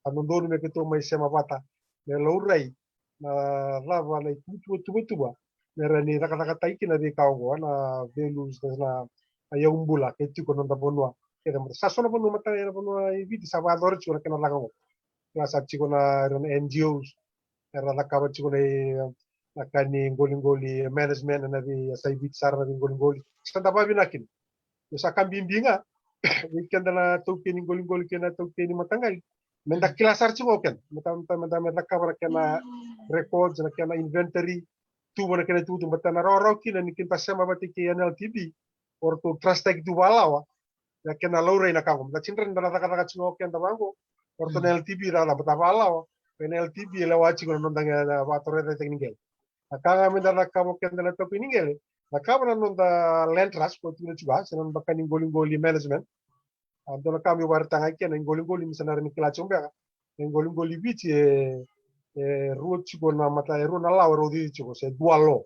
A dodonu me keitou mai sema vata me laurai na cava na ituvatuvatuvatuva me ra ni cakacakataki kina veika oqo, na values, na, na yaubula ke tiko na noda vanua. Kece mada sa so na vanua mata, na vanua i Viti sa vakayacora tiko na kena caka oqo. Kila sa tiko na, na NGOs era cakava tiko na, na ka ni qoliqoli management, na veiyasai Viti sara na veiqoliqoli. Sa da vakavinaka kina. Io, sa ka bibi ga vei keda na taukei ni qoliqoli kei na taukei ni mataqali. Me da kila sara tiko o keda. Me da, me da, me da, me da cakava na kena records, na kena inventory, tuva na kena itukutuku, baleta na rawarawa kina ni keda sema vata kei NLTB, o ratou trust taki tu vakalawa na kena laurai na ka qo. Me da tiko ni da na cakacaka tiko o keda vaqo, o ratou na NLTB ra cakava vakalawa, o NLTB e lewa tiko na noda qele, na vakatorocaketaki ni qele. Na ka ga me da cakava o keda na taukei ni qele, cakava na noda land trust, ko tukuna tiko, se na noda ka ni qoliqoli management. A, dua na ka meu vakaraitaka ga kina, na iqoliqoli ni sa na rawa ni kila tiko beka. Na iqoliqoli i Viti e, e rua tiko na mata, e rua na lawa e rau cici tiko, se dual law.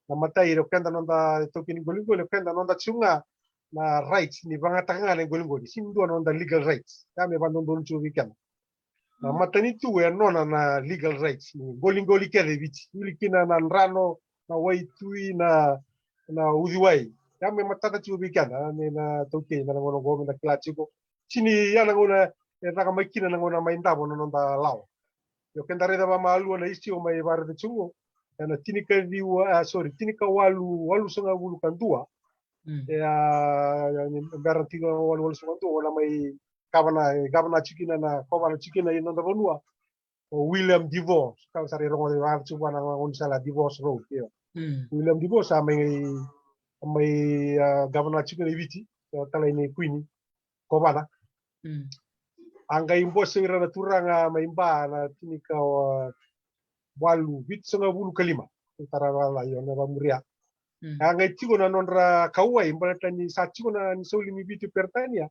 Na matai, o keda noda taukei ni qoliqoli, o keda noda tiko ga na rights ni vakayagataka ga na iqoliqoli. Sega ni dua na noda legal rights. Ia me vakadodonu tiko vei keda. Na matanitu e nona na legal rights ni qoliqoli kece e Viti. Wili kina na drano, na waitui, na, na uciwai. Ia me matata tiko vei keda, na, na taukei, na gauna qo me da kila tiko. Sega ni ya na gauna e caka mai kina na gauna mai davo na noda lawa. Io, keda raica vakamalua na history o mai vakaraica tiko qo. Ena tinikaciwa, a, sorry, tinikawalu, walusagavulu ka dua. Mm. E, a, ni bera tiko walu, walusagavulu ka dua, o na mai gavana, e, gavana tiko kina na, kovana tiko kina i noda vanua. O William Defoe, ka sa rairogo vaka tiko vua na gaunisala Defoe's Road, io. Mm. William Defoe sa mai, mai, a, gavana tiko kina i Viti, o talai ni kuini, kovana. Mm. A qai bose ira na turaga mai Ba na tinikawalu, vitusagavulu ka lima. Tara vaka, io, na vakamuria. Mm. A qai tiko na nodra kauwai, baleta ni sa tiko na, ni soli ni Viti Peritania.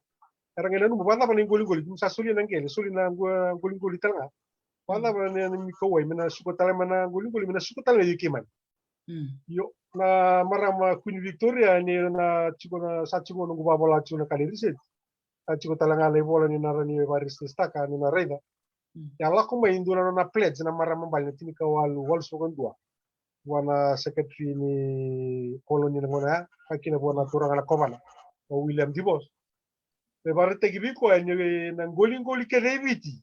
Era qai nanuma, vakacava na iqoliqoli, ni sa solia na qele, soli na qo-, qoliqoli tale ga. Vakacava na, na, ni kauwai, me na suka tale mai na qoliqoli, me na suka tale mai vei keimami. Mm. Io, na marama Queen Victoria ni na tiko na, sa tiko noqu vavola tiko na ka ni research. Sa tiko tale ga na ivola ni na rawa ni vakaresearch taka ni na raica. E a lako mai e dua na nona pledge na marama bale na tinikawalu walusagavulu ka dua. Vua na secretary ni koloni na gauna ya, ka kina vua na turaga na kovana, o William DeVos. Me vakaraitaki vei koya ni na qoliqoli kece e Viti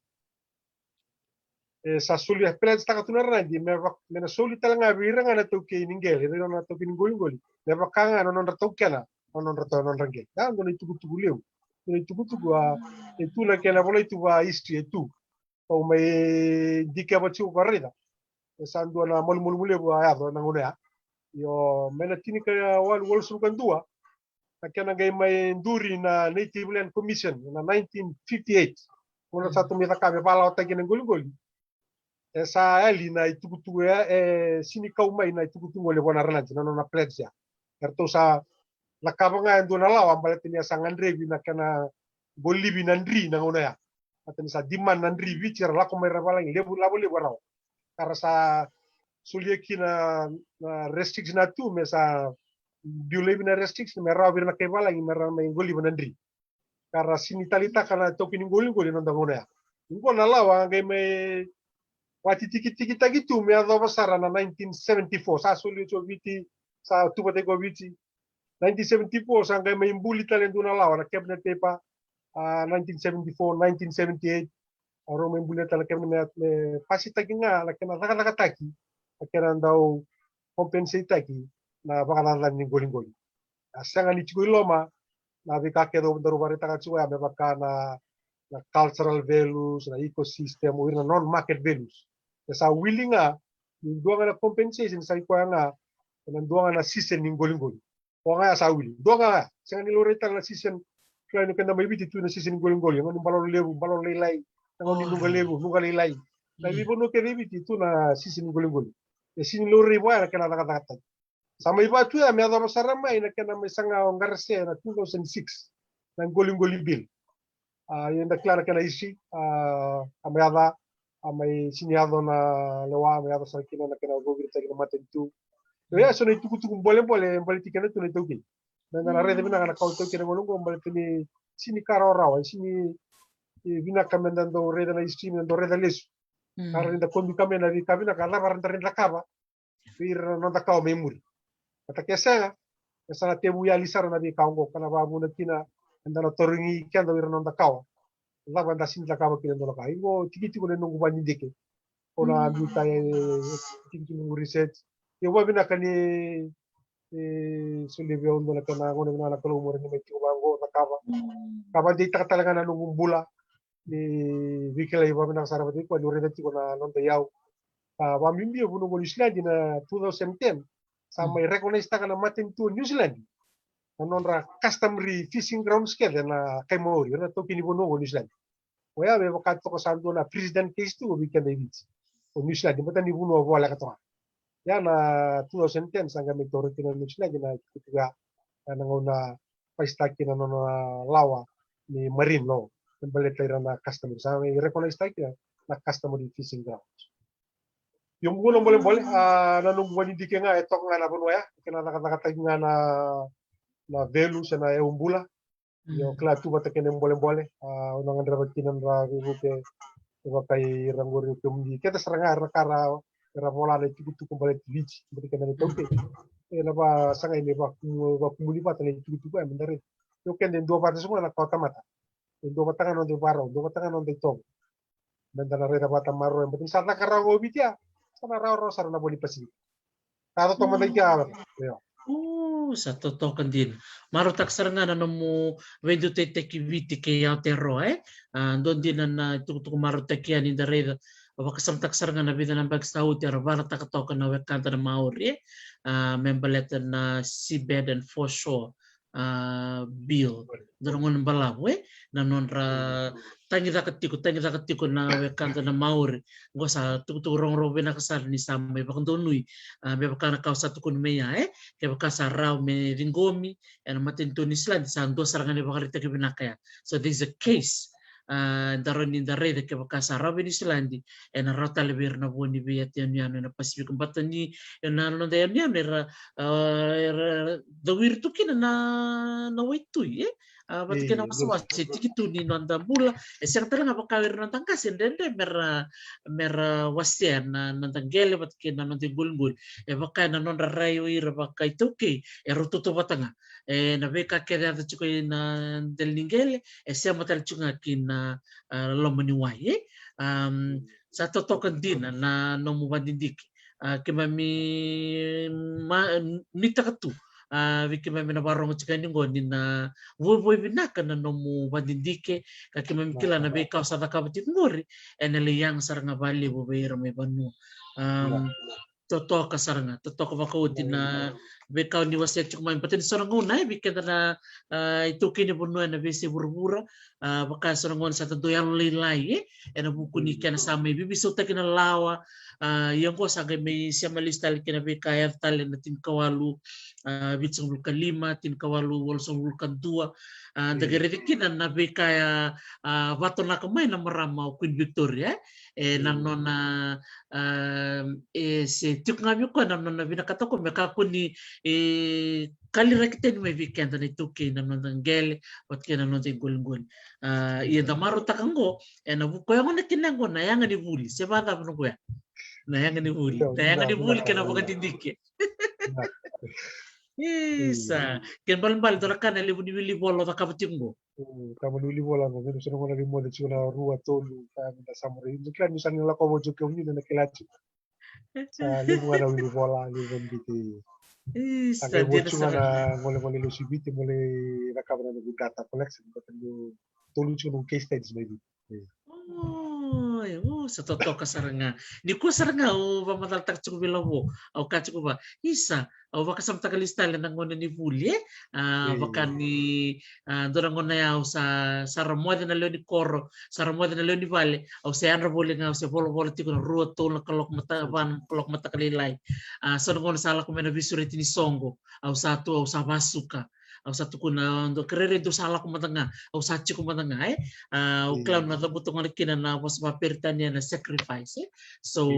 e sa soli, a pledge taka tu na Ranadi me vaka, me na soli tale ga vei ira ga na taukei ni qele, vei ira na taukei ni qoliqoli, me vaka ga na nodra taukena na nodra tau, nodra qele. A dua na itukutuku levu, dua na itukutuku a e tu na kena volai tu va history e tu. Au mai dikeva tiko ka raica. E sa dua na malumalumu levu a yaco na gauna ya. Io, mai na tinikawalu walusagavulu ka dua, na kena qai mai duri na Native Land Commission na nineteen fifty-eight. Gauna sa tu mai caka me valawataki na qoliqoli. E sa yali na itukutuku ya, e sini kau mai na itukutuku qoli vua na Ranadi, na nona pledge ya. Eratou sa cakava ga e dua na lawa baleta ni a sa gadrevi na kena qolivi na dri na gauna ya. Baleta ni sa demand na dri Viti, era lako mai ra valagi levu, lavo levu rawa. Ka ra sa solia kina na restriction na tu me sa biu laivi na restriction me rawa vei ira na kai valagi me ra mai qoliva na dri. Ka ra sini taleitaka na taukei ni qoliqoli na noda gauna ya. Qo na lawa a qai mai vakatitikitikitaki tu me yacova sara na nineteen seventy-four. Sa soli oti o Viti, sa tuvataki o Viti. Nineteen seventy-four sa qai mai buli tale e dua na lawa na cabinet paper, a, nineteen seventy-four, nineteen seventy-eight. Au rau mai buli tale na cabinet me, me pasitaki ga na kena cakacakataki, na kena dau compensate-taki na vakacacani ni qoliqoli. A sega ni tiko i loma na veika kece au daru vakaraitaka tiko ya me vaka na, na cultural values, na ecosystem, o ira na non-market values. E sa wili ga ni dua ga na compensation sa i koya ga ena dua ga na season ni qoliqoli. O ga ya sa wili. Dua ga ya, sega ni laurai tale na season. Kila ni keda mai Viti tu na season ni qoliqoli, gauna ni balolo levu, balolo lailai, na gauna ni nuqa levu, nuqa lailai. Na veivanua kece e Viti tu na season ni qoliqoli. E sini laurai vua ya na kena cakacakataki. Sa mai vatu ya me yacova sara mai na kena mai saga o Qarase na two thousand six. Na qoliqoli bill. A, ia da kila na kena isi, a, a mai yaca, a mai sini yaco na lewa, a mai yaco sara kina na kena vakaviritaki na matanitu. Io, ya so na itukutuku bolebole baleti kena tu na itaukei. Me da na raica vinaka na ka o taukei na gauna oqo baleti ni sini ka rawarawa, e sini, e, vinaka me da dau raica na isi, me da dau raica lesu. Ka ra ni da kobi ka me na veika vinaka, a cava ra da raica cakava vei ira na noda kawa mai muri. Vata ke sega, e sa na tevu yali sara na veika oqo, ka na vakavuna kina eda na tarogi keda o ira na noda kawa. Cava eda sini cakava kina e dua na ka. Io, tikitiki na noqu vakadidike. Au na biuta e tikitiki noqu research. Io, vakavinaka ni, e, solia vei au dua na ka na gauna vinaka na Kalou mo rawa ni mai tiko vaqo, cakava. Ka vakadeitaka tale ga na noqu bula. Ni veikilai vakavinaka sara vata kei koya niu raica tiko na noda iyau. A, vakabibi e vanua oqo Niusiladi na two thousand ten. Sa mai recognize taka na matanitu o Niusiladi na nodra customary fishing grounds kece na kai Maori, ira na taukei ni vanua oqo Niusiladi. Oya me vaka toka sa dua na precedent case tu vei keda i Viti. O Niusiladi, baleta ni vanua voleka toka. Ia na two thousand ten sa qai mai taura kina o Niusiladi na itukutuku ya, na gauna pasitaki na nona lawa ni marine law. Me baleta ira na customary, sa qai recognize taki na customary fishing grounds. Io, qo na bolebole, a, na noqu vakadidike ga e toka ga na vanua ya, kena cakacakataki ga na, na value se na iyau bula. Io, kila tu vata kei na bolebole, a, au na gadreva kina na veivuke, e vaka ira qori o kemuni. Keda sara ga era na ka ra, era vola na itukutuku baleti Viti, baleti keda na itaukei. E na vasagai me vakumu, vakumuni vata na itukutuku, e me da raica. Io, keda e dua vata so ga na kawatamata. E dua vata ga na noda ivarau, dua vata ga na noda itovo. Me da na raica vata maroroi, baleta ni sa caka rawa o Viti ya, sa na rawarawa sara na vo ni Pasifika. Sa totoka mada i kea, io. U, sa totoka dina. Marautaka sara ga na nomu veidutaitaki Viti kei Aotearoa, e? A, dua dina na itukutuku marautaki yani da raica. Vakasamataka sara ga na vica na yabaki sa oti era vakaraitaka toka na wekada na Maori, e? A, me baleta na seabed and foreshore a, bill. Dua na gauna balavu, e? Na nodra tagicaka tiko, tagicaka tiko na wekada na Maori. Qo sa tukutuku rogorogo vinaka sara ni sa mai vakadonui, a, me vaka na ka au sa tukuna mai ya, e? Kevaka sa rawa me ciqomi ena matanitu o Niusiladi, sa dua sara ga na ivakaraitaki vinaka ya. So there's a case A, da rawa ni da raica kevaka sa rawa vei Niusiladi, ena rawa tale vei ira na vo ni veiyanuyanu ena Pasifika. Baleta ni ena noda yanuyanu era, a, era cawiri tu kina na, na waitui, e? A, vata kei na wasewase e tiki tu ni noda bula. E sega tale ga vaka o ira na noda qase e dredre mera, mera wasea na noda qele vata kei na noda iqoliqoli. E vaka ena nodra rai o ira vaka iTaukei, e rau tautauvata ga. E, na veika kece yaco tiko ena dela ni qele, e sema tale tiko ga ki na, a, loma ni wai, e? Am, sa totoka dina na nomu vadidike. A, keimami ma, nuitaka tu, a, vei keimami na varogo tiko yani qo ni na vuavuai vinaka na nomu vadidike, ka keimami kila na veika o sa cakava tiko qori, ena lai yaga sara ga valevu vei ira mai vanua. Am, totoka sara ga, totoka vakaoti na veika o ni wasea tiko mai. Baleta ni so na gauna, e, vei keda na, a, iTaukei ni vanua ena veiyasai vuravura, a, vaka so na gauna sa da dau yalolailai, e, ena vuku ni kena sa mai veisautaki na lawa, a, ia qo sa qai mai sema lesu tale kei na veika e yaco tale ena tinikawalu, a, vitusagavulu ka lima, tinikawalu walusagavulu ka dua, a, da qai raica kina na veika ya, a, vatonaka mai na marama o Queen Victoria, e, ena nona, a, e se tiko ga vei koya na nona vinakata ko me kakua ni, e, kaliraki tani mai vei keda na iTaukei na noda qele vata kei na noda iqoliqoli. A, ia da marautaka qo, ena vuku ya gona kina qo na yaga ni vuli, se vacava na qo ya? Na yaga ni vuli, na yaga ni vuli kei na vakadidike. Isa, kena ibalebale dua na ka na levu ni wilivola o cakava tiko qo. Mm, kena ibalebale wilivola qo, kena so na gauna ni moce tiko na rua, tolu, ka me da sa muria. Ni kila ni sa ni lako vo tiko kemuni na kila tiko. Sa levu ga na wilivola, levu ga na diti. Isa, sa qai vo dina tiko ga sara na ga. Golegole lesu i Viti, mo lai cakava na noqu data collection, baleta ni tolu tiko noqu case studies mai Viti. Oi, o, sa totoka sara ga. Nikua sara ga au vakamacalataka tiko vei Lavo. Au kaya tiko vua, isa, au vakasamataka lesu tale na gauna ni vuli, e? A, vaka ni, a, dua na gauna ya au sa, sa ra moce na lewe ni koro, sa ra moce na lewe ni vale, au se yadra voli ga, au se volavola tiko na rua, tolu na kaloko mataka, va na kaloko mataka lailai. A, so na gauna sa lako mai na veisureti ni soqo, au sa tu, au sa vasuka. Au sa tukuna, dou kerere, dou sa lako mada ga, au sa tiko mada ga, e? A, au kila na cavuta gona kina na vosa vaperitania na sacrifice, e? So,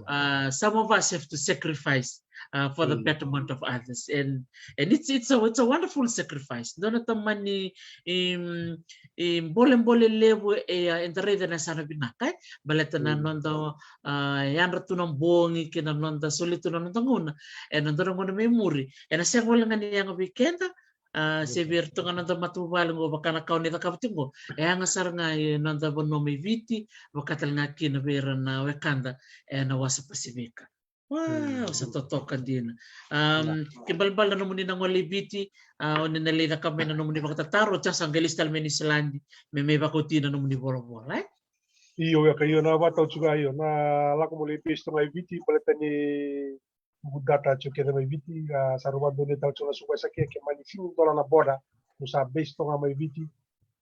a, some of us have to sacrifice, a, for the betterment of others. And, and it's, it's a, it's a wonderful sacrifice. Dua na tamani, em, em, bolebole levu e, a, eda raica na yasana vinaka, e? Baleta na noda, a, yadra tu na bogi, kei na noda soli tu na noda gauna. Ena dua na gauna mai muri, ena sega wale ga ni yaga vei keda, a, se vei iratou ga na noda matavuvale qo, vaka na ka o ni cakava tiko qo. E yaga sara ga e noda vanua mai Viti, vaka tale ga kina vei ira na wekada ena wasa Pasifika. Wow, sa totoka dina. Am, kena ibalebale na nomuni na gole i Viti, a, o ni na lai cakava mai na nomuni vakatataro, o sa qai lesu tale mai Niusiladi me mai vakaoti na nomuni volavola, e? Io, weka, io, na vakatau tiko ga, io, na lako mo lai base tu ga i Viti, baleta ni noqu data tiko kece mai Viti, a, sa rau vakadonui tale tiko na suka e sa ke, ke mani sini dola na border, au sa base tu ga mai Viti,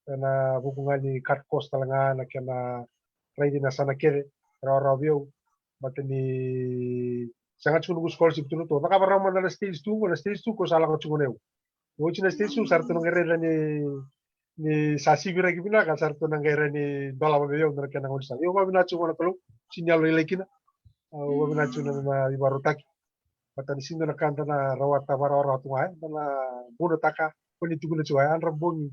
ena vuku ga ni cut cost tale ga na kena raici na yasana kece, rawarawa vei au, baleta ni sega tiko noqu scholarship tu na to. Cakava rawa mada na stage two, na stage two ko sa lako tiko na eu. Oti na stage two, sa ratou na qai raica ni, ni sa siviraki vinaka, sa ratou na qai raica ni dolava vei au na kena gauna sa. Io, vakavinaka tiko na Kalou, sini yalolailai kina. Au vakavinaka tiko na, na ivakarautaki. Baleta ni sini dua na ka da na rawata vakarawarawa tu ga, e, da na vunataka, ko ni tukuna tiko, e, yadra bogi.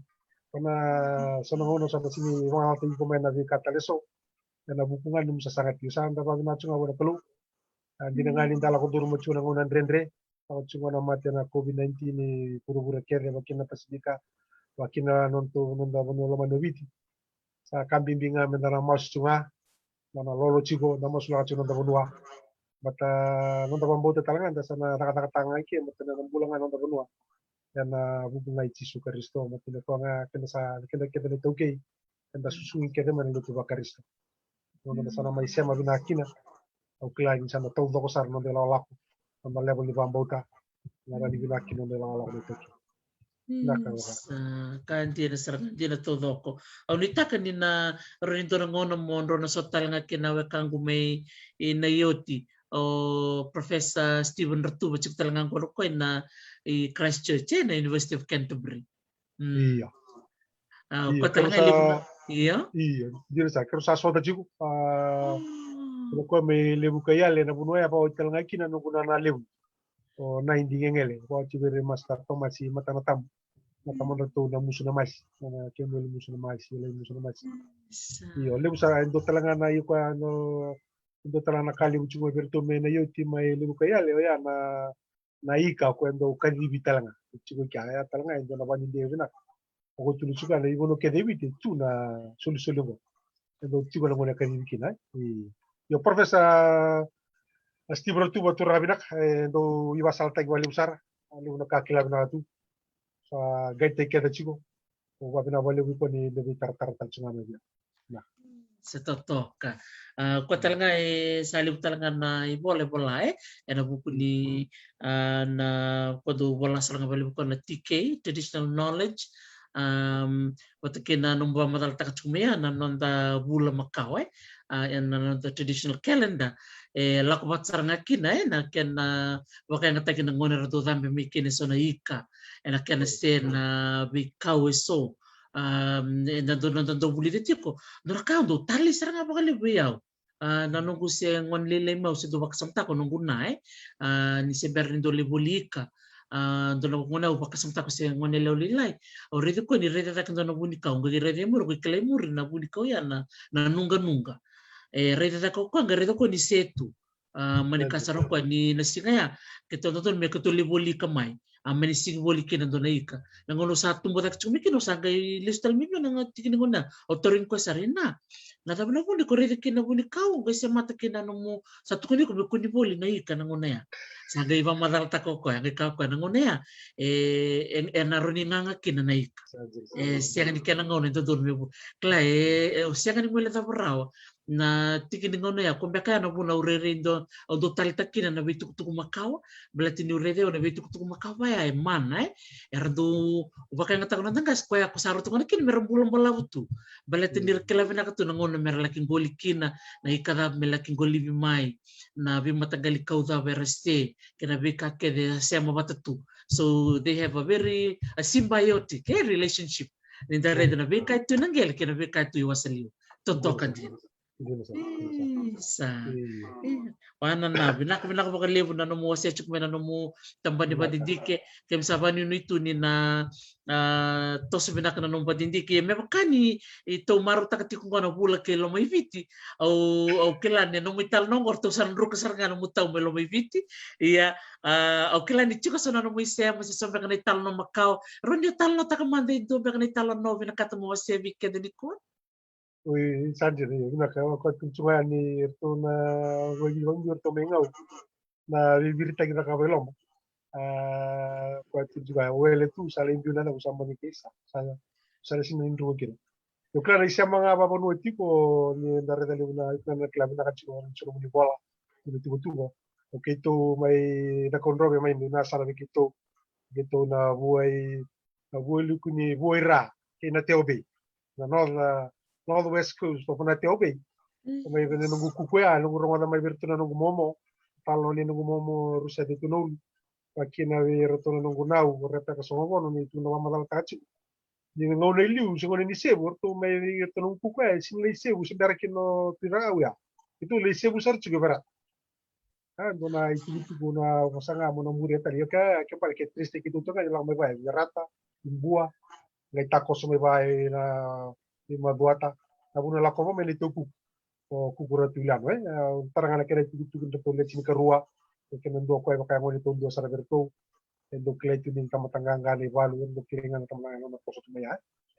Ko na so na gauna sa na sini vakayagataki iko mai na veika tale eso. Ena vuku ga ni nomu sasaga tiko, sa da vakavinaka tiko ga vua na Kalou. A, dina ga ni da lako curuma tiko na gauna dredre, lako tiko na mate na COVID nineteen e vuravura kece, vakakina na Pasifika, vakakina na noda, noda vanua lomani o Viti. Sa ka bibi ga meda na masu tiko ga, da na lolo tiko, da masulaka tiko noda vanua. Baleta noda vakabauta tale ga da sa na cakacakataka ga i ke, baleta na bula ga noda vanua. Ena vuku ga i Jisu Karisito, baleta ni koya ga keda sa, keda, keda na iTaukei, eda susugi kece mai na lotu vaKarisito. Noda sa na mai sema vinaka kina, au kila ni sa na taucoko sara noda ilakolako, noda level ni vakabauta, na rawa ni vinaka kina noda ilakolako na iTaukei. Vinaka. Sa ka dina sara ga, dina taucoko. Au nuitaka ni na rawa ni dua na gauna mo drau na sota tale ga kei na wekaqu mai, e, Naioti, o Professor Stephen Ratuva, tiko tale ga qo o koya ena, e, Christchurch, e, na University of Canterbury. Mm. Io. A, io, o koya tale ga e levu na, Io. Io, dina sara, keirau sa sota tiko. A, o koya mai Levuka i Yale, na vanua ya vakaoti tale ga kina noqu nana levu. O Naidi Gegele, vakaoti vei ira Master Tomasi Matanatabu. Na tamadratou na Musu na Masi, na Kemueli Musu na Masi, Lai Musu na Masi. Io, levu sara, e dua tale ga na, io, koya na, e dua tale ga na ka levu tiko vei iratou mai na Ioti mai Levuka i Yale, oya na, na ika koya e dau kacivi tale ga. Tiko i kea, ya tale ga e dua na vanidei vinaka. O koya tu na tiko ya na ivanua kece e Viti, tu na solisoli oqo. E dau tiko na gauna e kacivi kina, e. Io, Professor, a, Steve Ratuva, turaga vinaka, e dau ivakasalataki vakalevu sara. A levu na ka kila vinaka tu. Sa qai tai keda tiko. Au vakavinavinaka vakalevu iko ni dau veitaratara tale tiko ga mai vei au. Na. Sa totoka. A, koya tale ga e sa levu tale ga na ivola e vola, e, ena vuku ni, a, na, koya dau vola sara ga vakalevu koya na T K, traditional knowledge. Am, vata kei na nomu vakamacalataka tiko mai ya na noda vula makawa, e. A, ena noda traditional calendar. E lako vata sara ga kina, e, na kena vakayagataki na gauna era dau cabe mai kina eso na ika, ena kena se na veikau eso. Am, eda dau, noda dau vulica tiko. Dua na ka au dau talei sara ga vakalevu vei au. A, na noqu se gone lailai mai au se dau vakasamataka o noqu na, e. A, ni se bera ni dau lai voli ika. A, dua na gauna au vakasamataka se gone yalewa lailai. Au raica koya ni raica cake dua na vunikau, qai raica e muri, qai kilai muri na vunikau ya na, na nuqanuqa. E raica cake o koya, qai raica o koya ni se tu. A, mani ka sara o koya ni na siga ya, keitou dodonu me keitou lai voli ika mai. A, mani sigi voli kina dua na ika. Na gauna au sa tubu cake tiko mai kina, au sa qai lesu tale mai vei au na tiki ni gauna. Au tarogi koya sara, ina, na cava na vuna iko raica kina na vunikau, qai semata kina na nomu, sa tukuni iko me kua ni voli na ika na gauna ya. Sa qai vakamacalataka o koya, qai kaya o koya na gauna ya, e, e, ena rawa ni gaga kina na ika. E sega ni kena gauna e dodonu me voli. Kila, e, e, au sega ni guilecava rawa na tiki ni gauna ya, ko beka ya na vuna au rairai dau, au dau taleitaka kina na veitukutuku makawa, baleta niu raica o na veitukutuku makawa ya e mana, e. Era dau vakayagataka na noda qase, koya ko sa rauta ga na kina mera bula balavu tu. Baleta ni ra kila vinaka tu na gauna mera laki qoli kina, na ika cava me laki qolivi mai, na veimataqali kau cava era se, kei na veika kece e sema vata tu. So they have a very, a symbiotic, e, relationship. Ni da raica na veika e tu na qele kei na veika e tu i wasaliwa. Totoka dina. Dina sara, dina sara. Isa. Io. Io. Vua na, na, vinaka, vinaka vakalevu na nomu wasea tiko mai na nomu tabana ni vakadidike. Keimami sa vakanuinui tu ni na, a, toso vinaka na nomu vakadidike. Ia me vaka ni tou marautaka tiko qo na vula kei Lomaiviti. Au, au kila ni nomu italanoa qo ratou sa na druka sara ga na nomu tau mai Lomaiviti. Ia, a, au kila ni tiko so na nomu isema se so beka na italanoa makawa. Rawa ni o talanoataka mada e dua beka na italanoa vinakata mo wasea vei keda nikua. Oi, sa dina, io, vinaka, o koya tukuna tiko ga yani, eratou na, vagi, vagi, eratou mai Gau. Na veiviritaki caka vailoma. A, koya tukuna tiko ga, o Wele tu, sa lai biu na yacaqu sa mani kei sa, sa, sa lai sina ni druka kina. Io, kila na isema ga vavanua tiko, ni da raica levu na, na kila vinaka tiko, na tiko ni vola, ni tiko tiko. O keitou mai Cakaudrove mai, ni na sara vei keitou, keitou na vuai, na vuai liku ni vuai ra, kei na Teo Bay. Na north, a, north west coast of na Teo Bay. Mm. Mai vei na noqu kuku ya, noqu rogoca mai vei iratou na noqu momo. Talo ni noqu momo, rusa de tu na ulu. Vakina vei iratou na noqu nau, o Rebeka Sogovono, ni tu na vakamacalataka tiko. Ni gauna i liu, se gauna ni sevu, o ratou mai vei iratou na noqu kuku ya, e sega ni lai sevu, se bera kina o Tui Cakau ya. Keitou lai sevu sara tiko e Verata. A, dua na itukutuku na vosa ga mo na muria tale. Io, ke, ke bale ke triste keitou toka, ni lako mai vaya, Verata, Ibua, qai takoso mai vaya na, i Macuata. Na vuna lako va mai na itukutuku. O kuku Ratu Iliano, e, a, tara ga na kena itukutuku ni ratou le tinikarua, e kena dua koya vaka ya gone tou dua sara vei ratou. E dau kilai tu ni tamata qaqa na ivalu, e dau kilai ga na tamata qaqa na toso tu mai ya.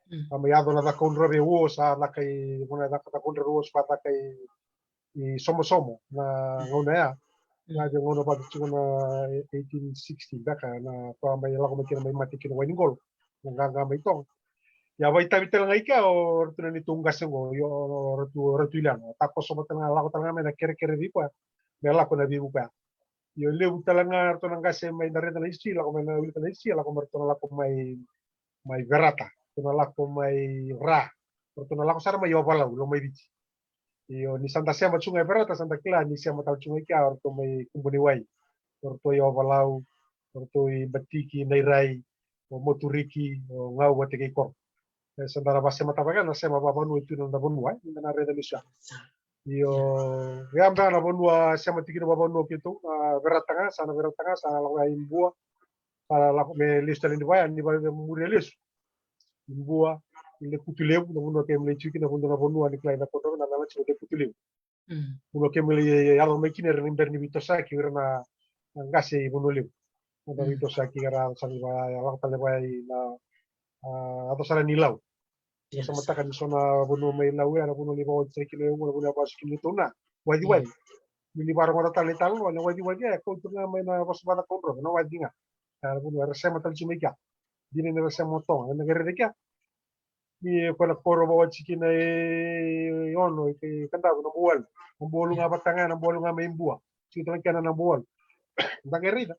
Mm. A mai yaco na Cakaudrove Wars, a caka i, gauna caka Cakaudrove Wars, a caka i, i Somosomo, na gauna ya. Mm. Na via gauna vata tiko na eighteen sixty, caka na toa mai lako mai kina mai mate kina Wainiqolo. Na qaqa mai Toga. Ia vaitavi tale ga i kea o ratou na neitou qase qo, io, o ratou, o ratou Iliano. Takoso vata tale ga, lako tale ga mai na kerekere vei koya. Me lako na veivuke ya. Io, levu tale ga ratou na qase mai na reda na history, lako mai na wilika na history, lako mai ratou na lako mai, mai Verata. Ratou na lako mai Ra. Ratou na lako sara mai Ovalau, Lomaiviti. Io, ni sa da sema tu ga e Verata, sa da kila ni sema tale tu ga i kea, o ratou mai Kubuniwai, o ratou i Ovalau, o ratou i Batiki, Nairai, o Moturiki, o Gau vata kei Koro. E, sa da na vasemataka vaka na sema vavanua e tu na noda vanua, e, ni da na raica lesu ya. Io, ya beka na vanua sema tiko kina vavanua keitou, a, Verata ga, sa na Verata ga, sa na lako ya i Bua, sa na lako me lesu tale ni vaya, ni vaya me muria lesu. I Bua, i Lekutulevu, na vanua keimami lai tiko kina, na vanua, na vanua ni kilai na Cakaudrove, na, na, na tiko Lekutulevu. Mm. Vanua keimami lai yaco mai kina, era ni bera ni veitosoyaki, era na, na qase i Vanua Levu. Na, mm, veitosoyaki, era sa ni vaya, lako tale vaya i na, a, yaco sara ni Lau. Io, sa mataka ni so na vanua mai Lau ya, na vanua ni vawaci tale kina, na vanua ni vasu kina tou na waciwaci. Mm. Ni, ni varogoca tale na italanoa, na waciwaci ya, e kauta ga mai na vosa vaCakaudrove, na waci ga. Ya, na vanua era sema tale tu mai kea. Dina ni ra sema o Toga, ena qai raica kea. Ni ko na koro vawaci kina e Ono, e Kadavu, na Bualu. Na Bualu ga vata ga, na Bualu ga mai Bua. Tiko tale kena na Bualu. Da qai raica.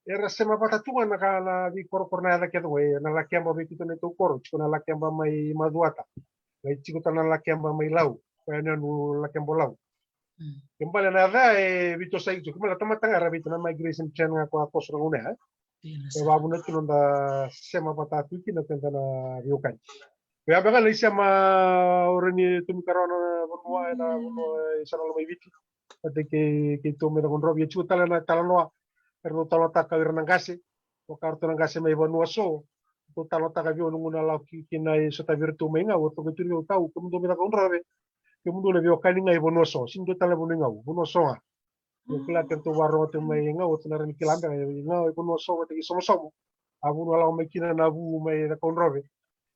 Era sema vata tu ga na ka na veikorokoro na yaca kece qo, e na Lakeba vei keitou na neitou koro, tiko na Lakeba mai Macuata. Qai tiko tale na Lakeba mai Lau, ko ya na yanuyanu Lakeba o Lau. Mm. Ke bale na yaca e veitosoyaki tu, ke bale na tamata ga era vei tu na migration trend ga ko a toso na gauna ya. Dina sara. E vavuna tu noda sema vata tu kina keda na veiwekani. Ko ya beka na isema o rawa ni tomika rawa na vanua, e na vanua e sa na Lomaiviti. Vata kei, keitou mai Cakaudrove, e tiko tale na italanoa, era dau talanoataka o ira na qase, vaka ratou na qase mai vanua so, ratou talanoataka vei au na gauna lako ki, kina e sotavi iratou mai Gau, ratou qai tukuna vei au, Tau, kemudou mai Cakaudrove, kemudou na veiwekani ga i vanua so, sega ni dua tale na vanua i Gau, vanua so ga. Au kila ke ratou vakarorogo tu mai Gau, ratou na rawa ni kila beka, e Gau e vanua so vata kei Somosomo. A vanua lako mai kina na vu mai Cakaudrove,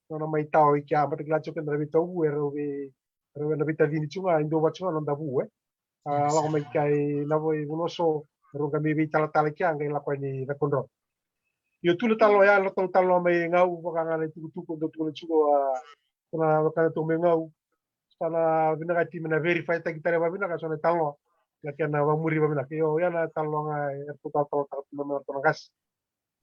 nona mai tao i kea, baleta kila tiko keda na veitao vu, e rau vei, e rau na veitacini tu ga, e dua vata tu ga noda vu, e. A, lako mai kea i na vo i vanua so, rau qai mai veitalatala kea, qai lako yani Cakaudrove. Io, tu na talo ya, na talo, talo mai Gau, vaka ga na itukutuku dau tukuna tiko, a, ko na vaka na tu mai Gau. Sa na vinakati me na verify taki tale vavinaka so na talo. Na kena vamuri vavinaka. Io, ya na talo ga, e ratou talo, talo, talo, talo, talo, talo, qase.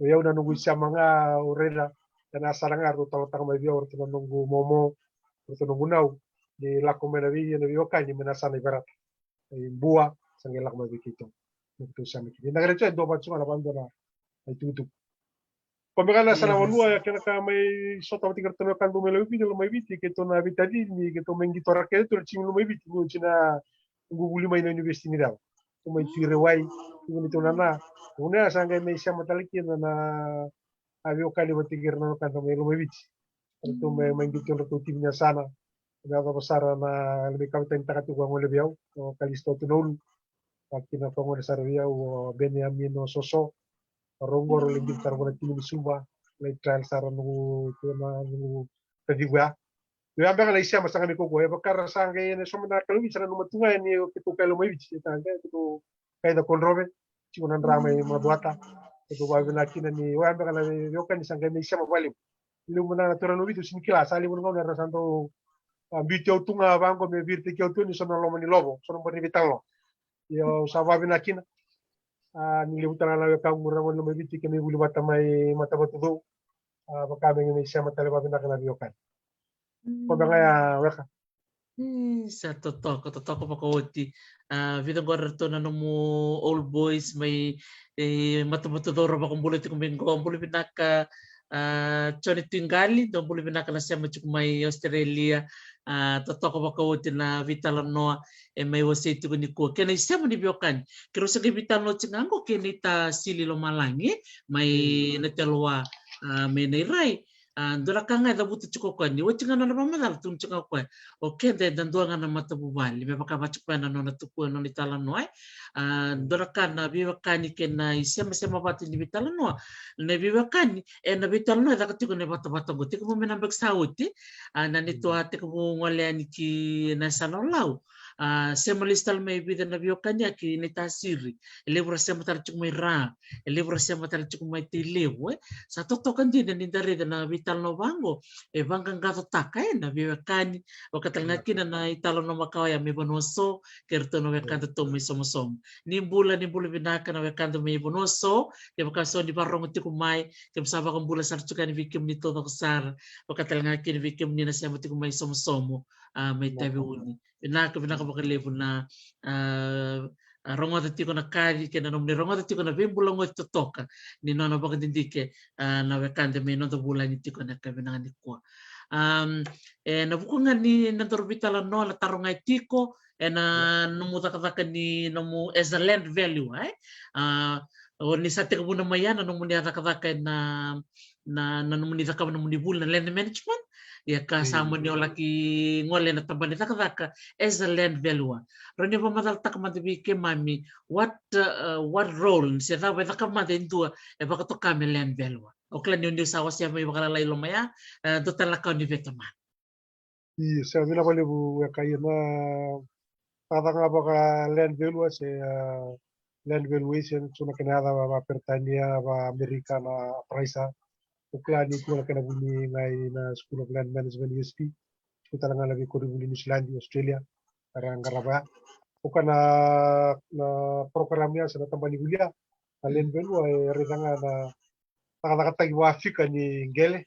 O yau na noqu isema ga, o raica, ena yasana ga ratou talanoataka mai vei au, ratou na noqu momo, ratou noqu nau, ni lako mai na vei, na veiwekani mai na yasana i Verata. I Bua, sa qai lako mai vei keitou. Na keitou isema kina. Ena qai raica e dua vata tu ga na vadua na itukutuku. Ko beka na yasana vanua, ya kena ka mai sota vata kei ratou na wekada mai Lomaiviti, Lomaiviti, keitou na veitacini, keitou mai qitora keitou na timi Lomaiviti, ni oti na noqu vuli mai na univesiti ni Rewa. Tou mai Tui Rewai, tu vei neitou nana. Vanua ya sa qai mai sema tale kina na, na veiwekani vata kei ira na wekada mai Lomaiviti. Ratou mai, mai qito ratou timi ni yasana. Na yacova sara na, na mai kavetanitaka tiko a gole vei au, o Kalisto Tunaulu. Vaka kina ko gole sara vei au, o Beniamino Soso. O rau qo rau lai qito sara vua na timi ni Suva. Lai trial sara noqu, tu na noqu kacivu ya. Io, ya beka na isema sa qai mai kaukaua. E vaka ra sa qai, ena so mai na Lomaiviti, sa nanuma tu ga yani o keitou kai Lomaiviti. E ta, e keitou kai Cakaudrove, tiko na dra mai Macuata. Keitou vakavinaka kina ni, o ya beka na veiwekani sa qai mai isema vakalevu. Levu na turaga Lomaiviti, au sega ni kila, sa levu na gauna era sa dau, a, biuti au tu ga vaqo me viritaki au tu ni so na loma ni lovo, so na bari ni veitalanoa. Io, au sa vakavinaka kina. A, ni levu tale ga na wekaqu ra gone Lomaiviti, keimami vuli vata mai Matavatucou. A, vaka me qai mai sema tale vakavinaka na veiwekani. Ko beka ga ya, weka. E, sa totoka, totoka vakaoti. A, vica qori ratou na nomu old boys mai, e, Matavatucou ra vakabula tiko mai qo. Bula vinaka, a, Joni Tuiqali, dou bula vinaka na sema tiko mai Australia. A, totoka vakaoti na veitalanoa e mai wasei tiko nikua. Kei na isema ni veiwekani. Keirau sa qai veitalanoa tiko ga qo kei Neita Sili Lomalagi, mai Natalewa, a, mai Nairai. A, dua na ka ga e cavuta tiko o koya, ni oti ga nona vakamacala, tukuna tiko ga o koya, o keda eda dua ga na matavuvale, me vaka vata tiko koya na nona tukuna, na nona italanoa, e. A, dua na ka na veiwekani kei na isemasema vata ni veitalanoa. Na veiwekani, e, na veitalanoa e caka tiko na ivatavata qo. Tekivu mai na yabaki sa oti, a, na neitou a tekivu gole yani ki na yasana o Lau. A, sema lesu tale mai e vica na veiwekani, a, kei Neita Sili. E levu ra sema tale tiko mai Ra, e levu ra sema tale tiko mai Tailevu, e. Sa totoka dina ni da raica na veitalanoa vaqo, e vaqaqacotaka, e, na veiwekani, vaka tale ga kina na italanoa makawa ya mai vanua so, kei ratou na wekadatou mai Somosomo. Ni bula, ni bula vinaka na wekada mai vanua so, kevaka so ni vakarorogo tiko mai, keimami sa vakabula sara tiko yani vei kemuni taucoko sara, vaka tale ga kina vei kemuni na sema tiko mai Somosomo, a, mai Taveuni. Vinaka, vinaka vakalevu na, a, a, rogoca tiko na kaci kei na nomuni rogoca tiko na veibulagoci totoka ni nona vakadidike, a, na wekada me noda vulagi tiko ena yakavi vinaka nikua. Um, e na vuku ga ni na daru veitalanoa na taro ga e tiko e na nomu cakacaka ni nomu as a land valuer, e? A, o ni sa tekivuna mai ya na nomuni a cakacaka e na na, na nomuni cakava nomuni vuli na land management, ia ka sa mani o laki gole na tabana ni cakacaka as a land valuer. Rau ni vakamacalataka mada vei keimami what, uh, what role se cava e cakava mada e dua e vakatoka me land valuer. O kila ni o ni sa wasea mai vakalalai loma ya, e, dua tale na ka o ni veitamana. Io, sa vinaka vakalevu e ka ia na cakacaka vaka land valuer se, a, land valuation, so na kena yaca va, va Peritania, va Amerika na appraiser. O kila ni tu na kena vuli ga i na School of Land Management, U S P. Tu tale ga na veikoronivuli Niusiladi, Australia, era qarava ya. O ka na, na program ya se na tabana ni vuli ya, na land valuer, e raica ga na cakacakataki vakafika ni qele.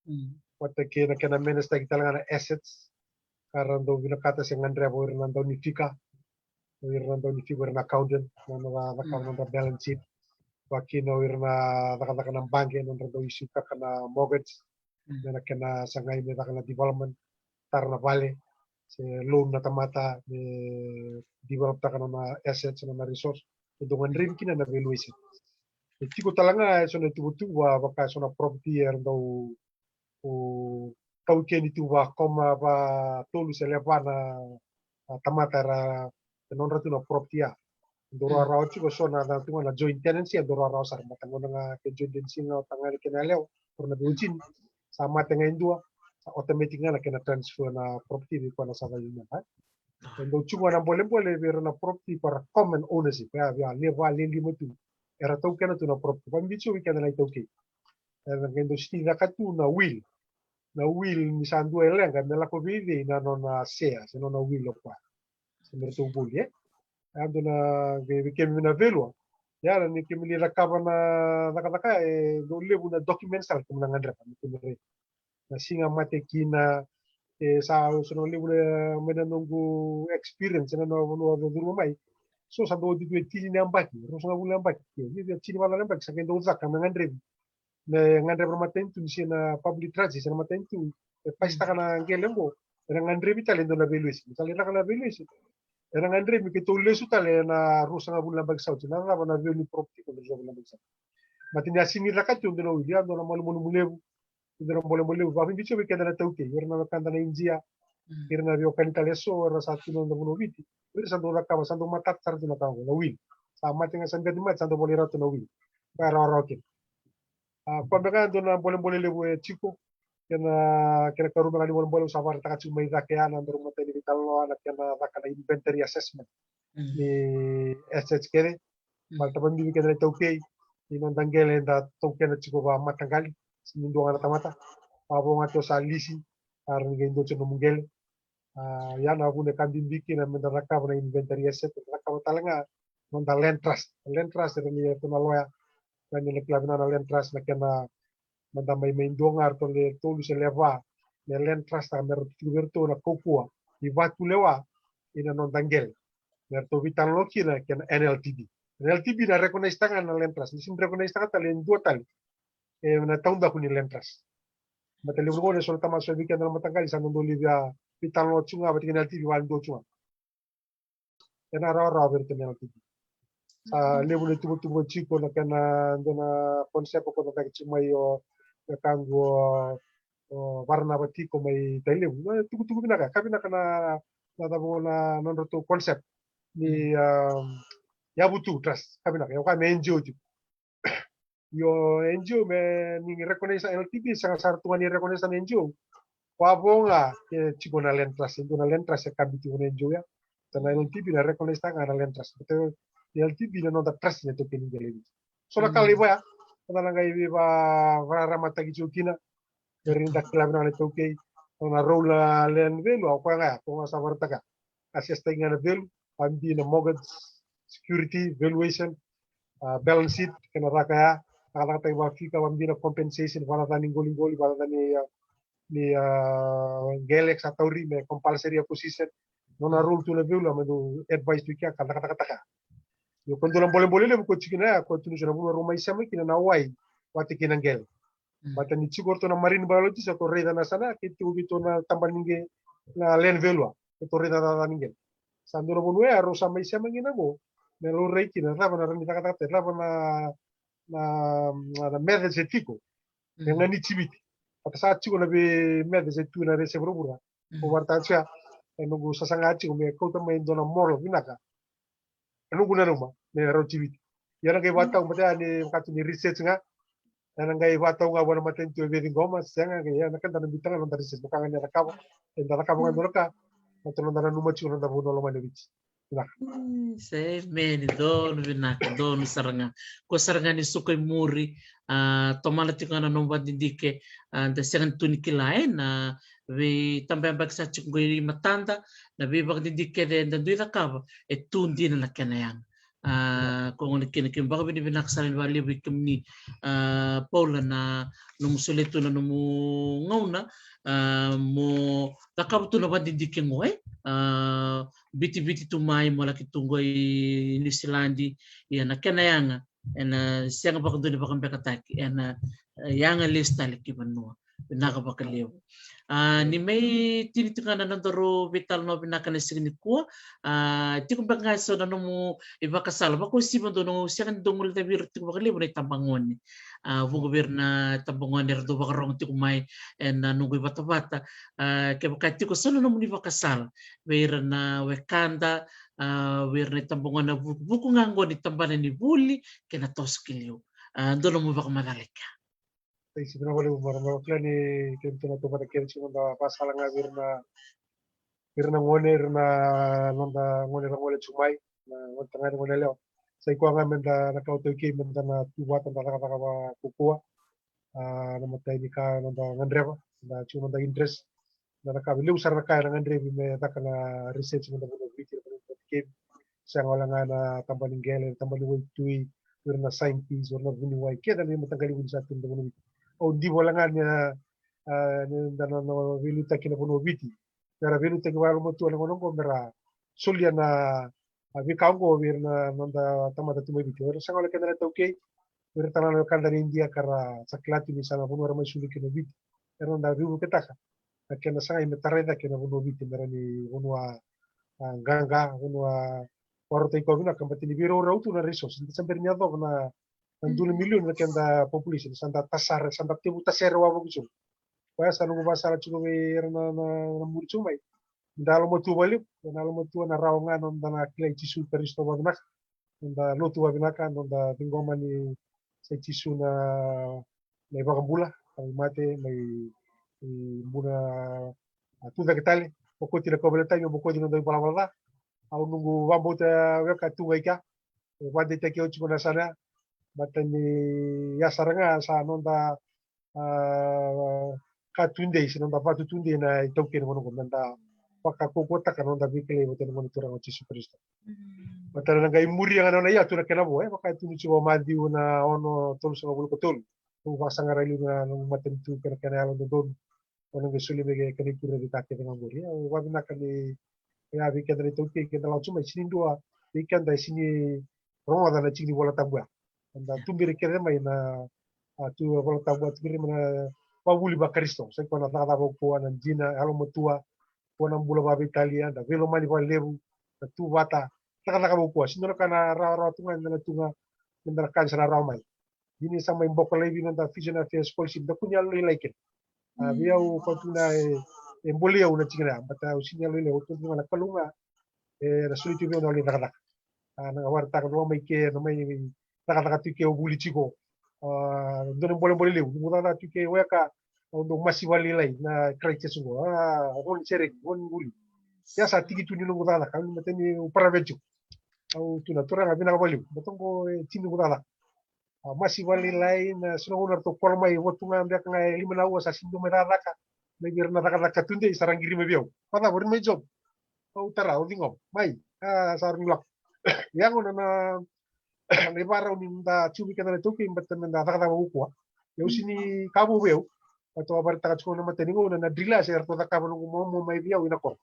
Mm. Vata kei na kena manage-taki tale ga na assets ka ra dau vinakata se gadreva o ira na dau ni fika, o ira na dau ni fika, o ira na accountant, na nodra cakava na nodra balance sheet. Vakakina o ira na cakacaka na baqe, na nodra dau issue-taka na mortgage, mm, me na kena sagai me caka na development, tara na vale, se loan na tamata, me develop-taka na nona assets, na nona resource. E dau gadrevi kina na valuation. E tiko tale ga e so na ituvatuva vaka e so na property era dau taukeni tu va koma va tolu se le va na, na tamata era, e nodra tu na property ya. Dau rawarawa tiko so na, na tu ga na joint tenancy, e dau rawarawa sara, mata gauna ga ke joint tenancy ga o tagane kei na yalewa, o ira na veiwatini, sa mate ga e dua, sa automatic ga na kena transfer na property vei koya na surviving member. E dau tiko ga na bolebole vei ira na property ko ira common ownership, ya, ya, le va le lima tu. Era taukena tu na property. Vakabibi tiko vei keda na itaukei. Era qai dau sega ni caka tu na will. Na will ni sa dua e leqa me lako vei cei na nona share se nona will o koya. Se me ratou voli, e? Ya dua na qai vei kemuni na valuer. Ya na ni kemuni lai cakava na cakacaka, e dau levu na documents tale kemuni na gadreva me kemuni rai. Na siga mate kina, e sa so na levu na, mai na noqu experience na, na vanua au curuma mai. So sa dau oti tu e tini na yabaki, ruasagavulu na yabaki, e, e, e tini vata na yabaki sa qai dau caka me gadrevi. Me gadreva na matanitu ni se na public trust se na matanitu e pasitaka na qele oqo, ena gadrevi tale e dua na valuation. Sa lai caka na valuation, ena gadrevi me keitou lesu tale ena ruasagavulu na yabaki sa oti, na cava na value ni property ko na ruasagavulu na yabaki sa oti. Mate ni a sega ni caka tu e dua na will, ya dua na malumalumu levu, e dua na bolebole levu. Vakabibi tiko vei keda na itaukei, o ira na wekada na Idia, mm, ira na veiwekani tale eso era sa tu ena noda vanua o Viti, o ira sa dau cakava, sa dau matata sara tu na ka oqo, na will. Sa mate ga, sa bera ni mate, sa dau volai rawa tu na will. Ka e rawarawa kina. A, koya beka e dua na bolebole levu e tiko. Kena, kena ikarua beka ni bolebole au sa vakaraitaka tiko mai cake ya na nodaru matai ni veitalanoa, na kena caka na inventory assessment, mm, ni assets kece. Mm. Baleta vakabibi kece na itaukei, ni noda qele eda taukena tiko vakamataqali, sega ni dua ga na tamata. Vakavo ga ke o sa lisi, a, ra ni qai dua tiko nomu qele. A, ya na vuna e ka bibi kina meda cakava na inventory asset, meda cakava tale ga noda land trust. Land trust, era ni, e tu na loya, ka ni na kila vinaka na land trust, na kena, meda mai, mai dua ga ratou le tolu se le va me land trust-taka me ratou tiko vei ratou na kaukauwa ni vatulewa ina noda qele. Me ratou veitalanoa kina kei na N L T B. N L T B na recognize-taka ga na land trust. Ni sega ni recognize-taka tale e dua tale ena taudaku ni land trust. Baleta levu na gauna e so na tamata, so vei keda na mataqali sa dodolivi a veitalanoa tu ga vata kei na N L T B vakadua tu ga. Ena rawarawa vei iratou na N L T B. Sa levu na ituvatuva tiko na kena dua na concept ko na caka tiko mai o, na ka qo, o Varanava tiko mai Tailevu. Na tukutuku vinaka, ka vinaka na, na cava na, na nodratou concept ni, um, Yavutu Trust, ka vinaka, o koya me N G O tiko. Io, N G O me ni recognize a N L T B, sega sara tu ga ni recognize na N G O. Vavo ga ke tiko na land trust, e dua na land trust e kabi tiko na N G O ya. Sa na N L T B na recognize-taka ga na land trust. Baleta N L T B na noda trust na itaukei ni qele. So na ka lai vaya, na qai vei va, vararamataki tiko kina. Era ni da kila vinaka na itaukei. Na role na land value, o koya ga ya, o koya ga sa vakaraitaka. Assess-taki ga na value, vakabibi na mortgage, security, valuation, a, balance sheet, kena caka ya, cakacakataki vakafika, vakabibi na compensation, vakacaca ni qoliqoli, vakacaca ni, a, ni, a, qele sa tauri me compulsory acquisition. Nona role tu na value, a, me dau advice tu kea ka cakacakataka. Io, ko dua na bolebole levu ko tiko kina ya, ko tukuni so na vanua rau mai sema kina na wai, vata kei na qele. Bata ni tiko ratou na marine biologist, ratou raica na sana, kei tiko keitou na tabana ni qele, na land value, keitou raica na cakacaka ni qele. Sa dua na vanua ya rau sa mai sema kina qo, me laurai kina cava na rawa ni cakacaka, cava na, na, na methods e tiko. E ga ni Viti. Bata sa tiko na vei methods e tu na rese vuravura. Ko varata tiko ya, e noqu sasaga tiko me kauta mai dua na model vinaka. E noqu nanuma me rau Viti. Ia na qai vatau mata ya ni vakatu ni research ga. Ena qai vatau ga vua na matanitu e vei ciqoma, sega, ia na keda na biuta ga na noda research, vaka ga ni a cakava, eda cakava ga dua na ka, na noda nanuma tiko na noda vanua lomani o Viti. Vinaka. Mm, se meni, donu vinaka, donu sara ga. Ko sara ga ni suka i muri, a, tomana tiko ga na nomu vakadidike, a, da sega ni tu ni kila, e, na veitabayabaki sa tiko qo i matada, na veivakadidike kece eda dui cakava, e tu dina na kena yaga. A, ko gona kina, keimami vakavinavinaka sara ni vakalevu i kemuni, a, Paula, na nomu solia tu na nomu gauna, a, mo cakava tu na vakadidike qo, e? A, bitiviti tu mai, mo laki tu qo i Niusiladi, ia na kena yaga ena sega vakadua ni vakabekataki, ena, e, yaga lesu tale ki vanua. Vinaka vakalevu. A, ni mai tini tiko ga na nodaru veitalanoa vinaka na siga nikua. A, tiko beka ga eso na nomu ivakasala, vakauasivi dou, na sega ni dou guilecavi ira tiko vakalevu na itabagone. A, vuqa vei ira na itabagone era dau vakarogo tiko mai ena noqu ivatavata. A, kevaka tiko eso na nomuni ivakasala vei ira na wekada, a, vei ira na itabagone, vuku, vuku ga qo ni tabana ni vuli kei na toso ki liu. A, dou nomu vakamacala i kea. Thanks, vinaka vakalevu, marama. Au kila ni keitou na tauvata kece tiko, noda vakasala ga vei ira na, vei ira na gone, ira na noda gone ra gole tiko mai, na gone tagane, gone yalewa. Sa i koya ga meda na ka au taukei, meda na tu vata, da cakacaka vakaukauwa. A, na imatai ni ka noda gadreva, da tiko noda interest. Na, na ka levu sara na ka ena gadrevi me caka na research, meda vanua Viti, na vanua Viti kei. Sega wale ga na tabana ni qele, na tabana ni waitui, o ira na scientist, o ira na vuniwai, kece na mataqali vuni sa tu ena vanua Viti. Au diva wale ga ni, a, a, ni da na, na veiliutaki na vanua Viti. Mera veiliutaki vakayalomatua na gauna oqo, mera solia na, a, veika oqo vei ira na noda tamata tu mai Viti. O ira sega wale keda na taukei, o ira tale ga na wekada na Idia ka ra sa kila tu ni sa na vanua era mai sulu kina o Viti. Era noda veivuketaka na kena sagai me tarai cake na vanua o Viti me rawa ni vanua, a, qaqa, vanua vakarautaki koya vinaka, baleta ni veiraurau tu na resource. Da sa bera ni yacova na, na dua na milioni na keda population, sa da tasere, sa da tevu tasere wavoki tiko. Koya sa noqu vakasala tiko vei ira na, na, na muri tiko mai. Da yalomatua vakalevu, da na yalomatua, na rawa ga noda na kilai Jisu Karisito vakavinaka, noda lotu vakavinaka, noda ciqoma ni sa i Jisu na, na ivakabula, mai mate, mai, i buna, a, tu cake tale, bokoci na kauveilatai, me bokoci na noda ivalavala ca. Au noqu vakabauta weka tu ga i kea, e vakadeitaki au tiko na yasana ya, baleta ni ya sara ga sa noda, a, ka tudei, se noda vatu tudei na itaukei ni gauna oqo, meda vakaukauwataka na noda veikilai vata na Gone Turaga o Jisu Karisito. Baleta na qai muria ga na nona iyatu na kena vo, e, vaka e tukuni tiko o Maciu na ono, tolusagavulu ka tolu. Au vakasaqara i liu na noqu matanitu kei na kena yalododonu. O na qai soli mai kei na ikuri na veika kece ga oqori. Au vakavinaka ni, e, a, vei keda na itaukei, keda lako tu mai, sega ni dua vei keda e sega ni rogoca na tiki ni Vola Tabu ya. Eda tuberi kece mai na, a, tu Vola Tabu ya, tuberi mai na vakavuli vaKarisito. Sa i koya na cakacaka vakaukauwa, na dina, yalomatua, koya na bula vakaveitalia, da veilomani vakalevu, da tu vata, cakacaka vakaukauwa. Sega ni dua na ka na rawarawa tu ga, eda na tu ga, eda na ka ni sa na rawa mai. Dina ni sa mai boko laivi noda Fijian Affairs Scholarship, da kua ni yalolailai kina. A, vei au, koya tu na e, e bolei au na tikina ya, baleta au sega ni yalolailai, au tukuna ga na Kalou ga e na soli tu vei au na yalo ni cakacaka. A, na ka vakaraitaka vua mai ke, na mai cakacaka tu ke, au vuli tiko. A, dua na bolebole levu, noqu cakacaka tu ke, weka, au dau masi vakalailai na crisis qo. A, rua ni sereki, rua ni vuli. Ia sa tiki tu ni noqu cakacaka, au ni matani au private tiko. Au tukuna, Turaga, vinaka vakalevu. Baleta qo e tini noqu cakacaka. A, masi vakalailai, na so na gauna ratou call mai, vo tu ga beka ga e lima na aua, sa sega ni dua mai cakacaka. Mai vei ira na cakacaka tudei, sa ra qiri mai vei au. Vakacava, o rini mai job? Au tara, au ciqoma. Mai, a, sa rawa ni lako. Ia gauna na, na ivakarau ni da tu vei keda na itaukei, baleta meda cakacaka vakaukauwa. Ia au sega ni ka vou vei au. Ratou a vakaraitaka tiko na imatai ni gauna na, na drill se ratou cakava noqu momo mai vei au ina koro.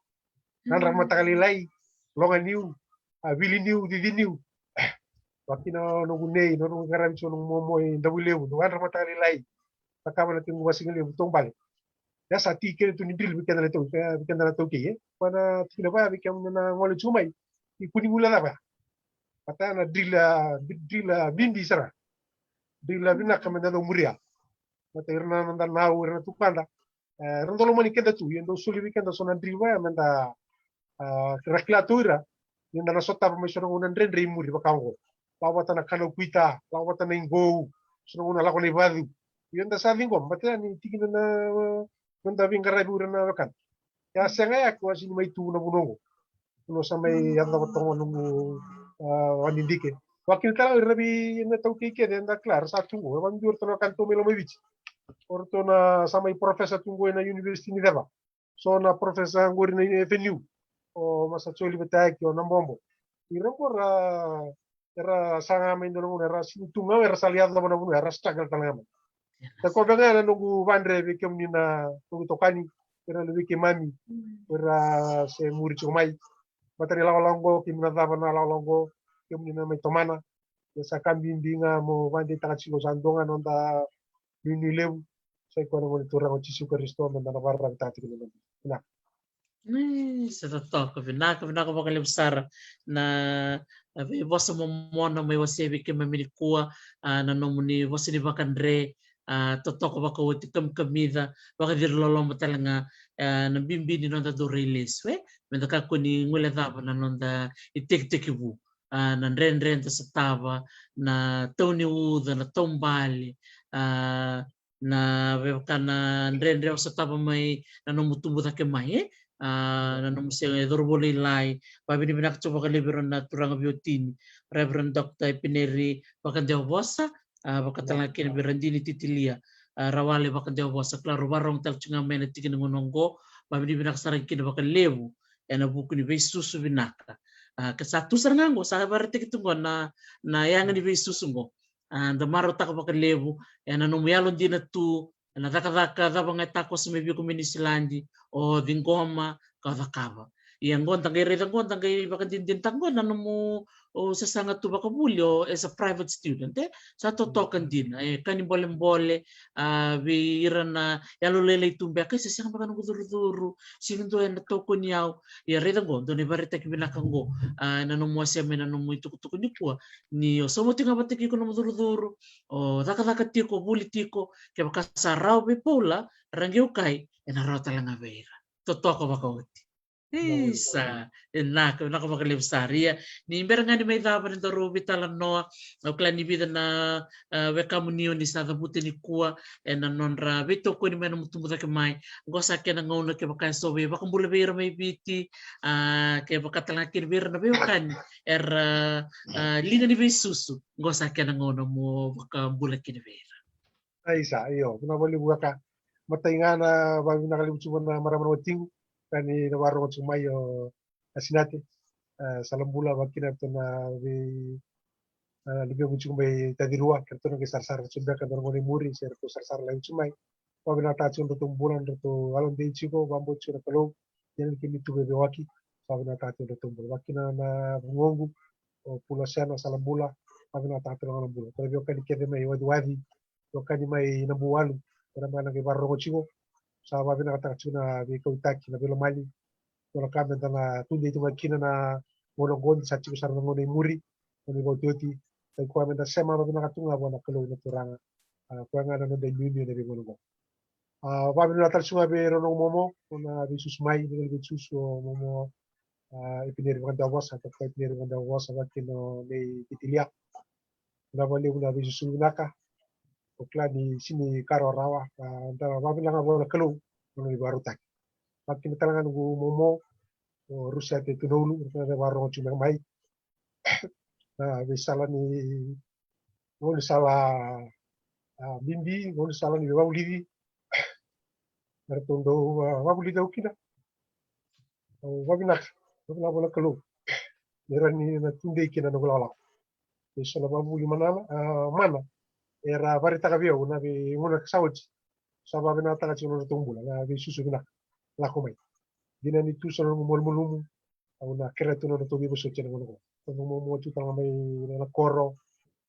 Yadra mataka lailai, loga niu, a, vili niu, cici niu. Vakakina noqu nei, noqu qaravi tiko noqu momo i Davuilevu, noqu yadra mataka lailai. Cakava na tekivu vakasigalevu, taubale. Ia sa tiki kece tu ni drill vei keda na tau, vei keda na taukei, e. Koya na tikina vaya vei kemuni na gole tiko mai. Ni kua ni guilecava ya. Vata ya na drill, a, drill, a, bibi sara. Drill, a, vinaka meda dau muria. Vata ira na noda nau, ira na tukada. E, ra dau lomani keda tu, ia dau soli vei keda so na drill vaya meda, a, ra kila tu ira. Ia da na sotava mai so na gauna dredre i muri vaka oqo. Lako vata na kana kuita, lako vata na iqou, so na gauna lako na ivacu. Ia da sa ciqoma, vata ya ni tikina na, na noda veiqaravi ira na wekada. Ia sega ya, kua sini mai tu na vanua oqo. Vanua sa mai yacova toka noqu, a, vanidike. Vakina tale ira vei na taukei kece eda kila, ra sa tu qo, e vakabibi o ratou na wekada tu mai Lomaiviti. O ratou na sa mai professor tu qo ena university ni ceva. So na professor qori na F N U. O Masa Joli Vetaeki, o Nabobo. Ira qo ra, era sa ga mai dua na gauna, era sini tu ga, era sa lai yacova na vanua, era struggle tale ga mai. Sa koya ga na noqu vadre vei kemuni na noqu itokani, ira na luvei keimami, ira se muri tiko mai. Vata ni lakolako qo, keimami na cava na lakolako qo, kemuni na mai tomana. Ia sa ka bibi ga mo vakadeitaka tiko, sa dua ga na noda nuinui levu. Sa i koya na Gone Turaga o Jisu Karisito, meda na vakararavi tiko na noda. Vinaka. Ni sa totoka, vinaka, vinaka vakalevu sara na, a, veivosa momona mai wasea vei keimami nikua, a, na nomuni vosa ni vakadre, a, totoka vakaoti, kamikamica, vakaciri loloma tale ga, a, na bibi ni noda dau rai lesu, e? Meda kakua ni guilecava na noda itekitekivu, a, na dredre da sotava, na tau ni uca, na taubale, a, na vevaka na dredre o sotava mai na nomu tubu cake mai, e? A, na nomu se cauravou lailai. Vavinavinaka tiko vakalevu vei ira na turaga veiwatini, Reverend Doctor Epineri Vakadewavosa, a, vakatalega kina vei ira Dini Titilia, a, Rawale Vakadewavosa, kila rau vakarorogo tale tiko ga mai na tikina gauna oqo. Vavinavinaka sara kina vakalevu ena vuku ni veisusu vinaka. A, ka sa tu sara ga oqo, sa vakaraitaki tu oqo na, na yaga ni veisusu oqo. A, da marautaka vakalevu ena nomu yalodina tu, ena cakacaka cava ga e takoso mai vei iko mai Niusiladi, o ciqoma ka o cakava. Ia oqo da qai raica oqo, da qai vakadinadinataka oqo na nomu, o, sasaga tu vakavuli, o, as a private student, e? Sa totoka dina, e, ka ni bolebole, a, vei ira na yalolailai tu beka, e, se sega beka noqu curucuru, sega dua ena tokoni au. Ia raica oqo, dua na ivakaraitaki vinaka oqo, a, na nomu wasea mai na nomu itukutuku nikua, ni o sauma tiko ga vata kei iko nomu curucuru, o cakacaka tiko, o vuli tiko, kevaka sa rawa vei Paula, ra qai ukai, ena rawa tale ga vei ira. Totoka vakaoti. Isa, e naka, e naka vakalevu sara. Ia, ni bera ga ni mai cava ni daru veitalanoa, au kila ni vica na, a, wekamuni oni sa cavuta nikua ena nodra veitokoni mai na nomu tubu cake mai. Oqo sa kena gauna kevaka e so vei vakabula vei ira mai Viti, a, kevaka tale ga kina vei ira na veiwekani era, a, liga ni veisusu. Oqo sa kena gauna mo vakabula kina vei ira. Aisa, io, vinaka vakalevu. Ka matai ga na vakavinaka levu tiko na marama na watiqu, ka ni na vakarorogo tiko mai, o Asinate, e, Salabula, vakina ratou na vei, e, luvequ tiko mai Tacirua, kei ratou na qai sarasara tiko beka na gauna i muri, se ratou sarasara laivi tiko mai. Vakavinakataka tiko na nodratou bula, na nodratou yalodei tiko, vakabauta tiko na Kalou, ia ni keimami tu veiveiwaki, vakavinakataka tiko na nodratou bula. Vakina na vugoqu, o Pulosena Salabula, vakavinakataka tiko na nona bula. Ko na veiwekani kece mai Waciwaci, veiwekani mai Nabuwalu, era mai na qai vakarorogo tiko. Sa vakavinakataka tiko na veikautaki, na veilomani. Dua na ka meda na tudei tu ga kina na gauna oqo, ni sa tiko sara na gauna i muri, gauna i vakaotioti. Sa i koya meda sema vakavinaka tu ga vua na Kalou na Turaga. A, koya ga na noda inuinui ena veigauna oqo. A, vakavinaka tale tiko ga vei rau na noqu momo, na veisusu mai, na veisusu o momo, a, Epineri Vakadewavosa, ka Epineri Vakadewavosa, vakina o nei Titilia. Vinaka vakalevu na veisusu vinaka. O kila ni sini ka rawarawa, a, da vakavinaka vua na Kalou na nona ivakarautaki. Vakina tale ga noqu momo, o Rusiate Tunaulu, na vakarorogo tiko mai. Na veisala ni, gaunisala, a, bibi, gaunisala ni veivakavulici. Eratou dau, a, vakavulici au kina. Au vakavinaka, vakavinaka vua na Kalou. Ni rawa ni na tudei kina na noqu lakolako. Eso na vakavuli mana, a, mana era vakaraitaka vei au na veigauna ka sa oti. Sa vakavinakataka tiko na nodratou bula, na veisusu vinaka. Lako mai. Dina ni tu sa na noqu malumalumu, au na kerea tu na nodratou veivosoti ena gauna oqo. Au na momo tu tale ga mai na koro,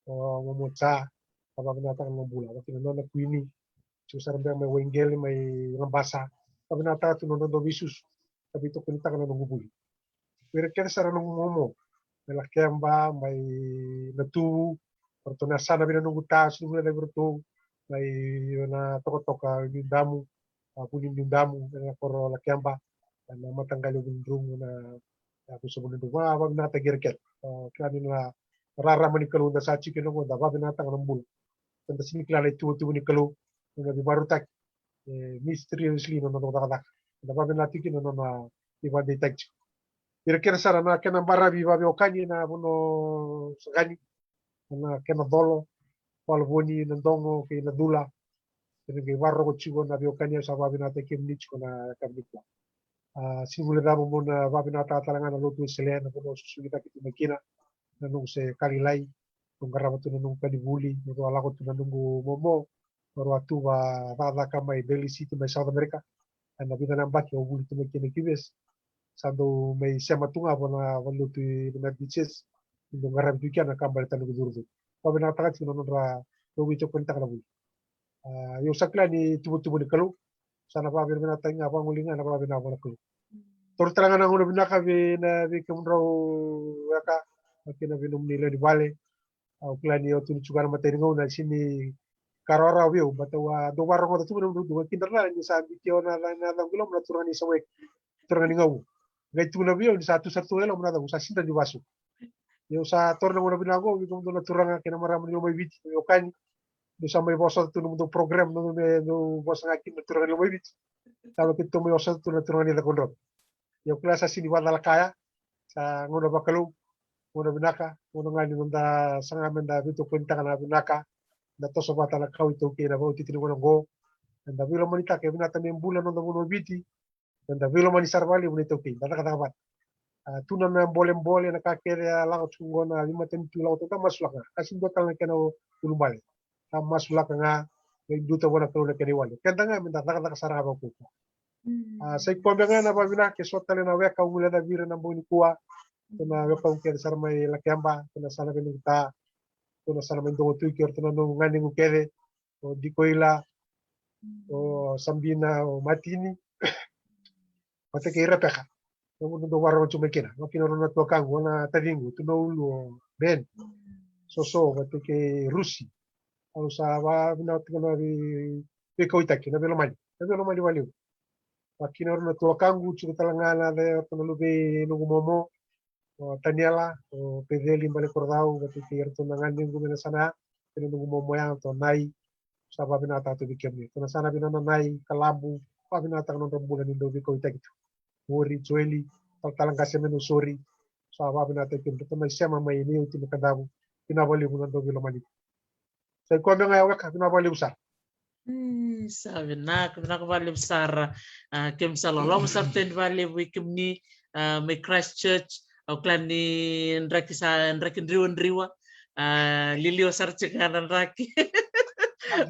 o momo Ja, sa vakavinakataka na bula, vakina nona kuini, Tiko sara beka mai Waigele, mai Labasa. Vakavinakataka tu na nodra dau veisusu ka veitokonitaka na noqu vuli. Vei ira kece sara noqu momo mai Lakeba, mai Natuvu, o ratou na yasana vei na noqu ta, sega ni guilecavi iratou, mai na tokatoka Niudamu, a, vuli Niudamu ena koro Lakeba, ena mataqali o Vunidromu, na yavusa Vunidromu. Vakavinakataki ira kece. O kila ni na rarama ni Kalou da sa tiko kina qo, da vakavinakataka na bula. Eda sega ni kila na ituvatuva ni Kalou, na veivakarautaki, e, mysteriously na nona cakacaka. Da vakavinakataki kina na nona veivakadeitaki tiko. Ira kece sara na kena baravi vakaveiwekani ena vanua o Saqani, na kena colo, Valovoni, Nadogo kei Nacula. Kena qai vakarorogo tiko na veiwekani, au sa vakavinakataki kemuni tiko na yakavi nikua. A, sega ni guilecava meu na vakavinakataka tale ga na lotu Wesele, na vanua au susugi cake tu mai kina, na noqu se ka lailai, au qarava tu na noqu ka ni vuli, na vanua lako tu na noqu momo, na rua tu vakacakacaka mai Daly City, mai South America. Ena vica na yabaki au vuli tu mai kina ki West. Sa dau mai sema tu ga vua na valenilotu i United States, ni dau qaravi tu kina na ka baleta na noqu curucuru. Vakavinakataka tiko na nodra dau veitokonitaka na vuli. A, io, sa kila ni tuvatuva ni Kalou, sa na vakavinavinakataki ga, vagoli ga na vakavinaka vua na Kalou. Taura tale ga na gauna vinaka vei na, vei kemudrau weka, kei na vei nomuni lewe ni vale. Au kila ni au tu ni tiko ga na matai ni gauna, sega ni ka rawarawa vei au, but au a dau vakarogoca tu ga na nomudrau, kidra na ni sa biuti au na, na, na yacaqu i loma na turaga ni Samuel, turaga ni Gau. Qai tukuna vei au ni sa tu sara tu ga i loma na yacaqu, sa sega ni vasu. Ni au sa taura na gauna vinaka qo vei kemudou na turaga kei na marama ni Lomaiviti, na veiwekani. Dou sa mai vosota tu nomudou program, nomudou, dou vosa ga kina na turaga ni Lomaiviti. Sa vaka keitou mai vosota tu na turaga ni Cakaudrove. Ia au kila sa sega ni vakacalaka ya, sa gauna vakalou, gauna vinaka, gauna ga ni noda saga meda veitokonitaka na vinaka, da toso vata na kawa iTaukei ena vakautiti ni gauna oqo. Eda veilomanitaka, e vinaka me bula na noda vanua o Viti, eda veilomani sara vakalevu na iTaukei, da cakacaka vata. A, tu na, na bolebole, na ka kece a lako tiko qo, na veimatanitu lako tu, da masulaka ga. Ka sega ni dua tale na kena ulubale. Da masulaka ga, me biuta vua na Kalou na kena iwali. Keda ga meda cakacaka sara ga vakaukaua. A, sa i koya beka ga na vakavinaka, ke so tale na weka au guilecavi ira ena bogi nikua. Ratou na wekaqu kece sara mai Lakeba, ratou na yasana vei noqu ta, ratou na yasana mai Dogotui, kei ratou na noqu ganequ kece, o Dikoila, o Sabina, o Matini, vata kei Repeka. Au dau vakarorogo tiko mai kina. Vaka kina o rau na tuakaqu, o na taciqu, o Tunaulu, o Ben, Soso, vata kei Rusi. Au sa vakavinaka tiko na vei, veikauwaitaki, na veilomani. Na veilomani vakalevu. Vaka kina o rau na tuakaqu, tiko tale ga na, na, na luvei noqu momo, o Taniela, o Peceli Balekorocau, vata kei iratou na ganequ mai na yasana ya, kei na noqu momo ya, o Nai. Sa vakavinakataka tu vei kemuni. Ratou na yasana vei nona Nai, Kalabu, vakavinakataka na nodra bula ni dau veikauwaitaki tu. Ori, Joeli, talatala qase mai Nausori. Sa vakavinakataki kemuni. Ratou mai sema mai Neioti mai Kadavu. Vinaka vakalevu na dau veilomani. Sa i koya beka ga ya weka, vinaka vakalevu sara. Mm, sa vinaka, vinaka vakalevu sara. A, keimami sa loloma sara tu yani vakalevu vei kemuni, a, mai Christchurch. Au kila ni draki sa, draki driwadriwa. A, liliwa sara tiko ga na draki.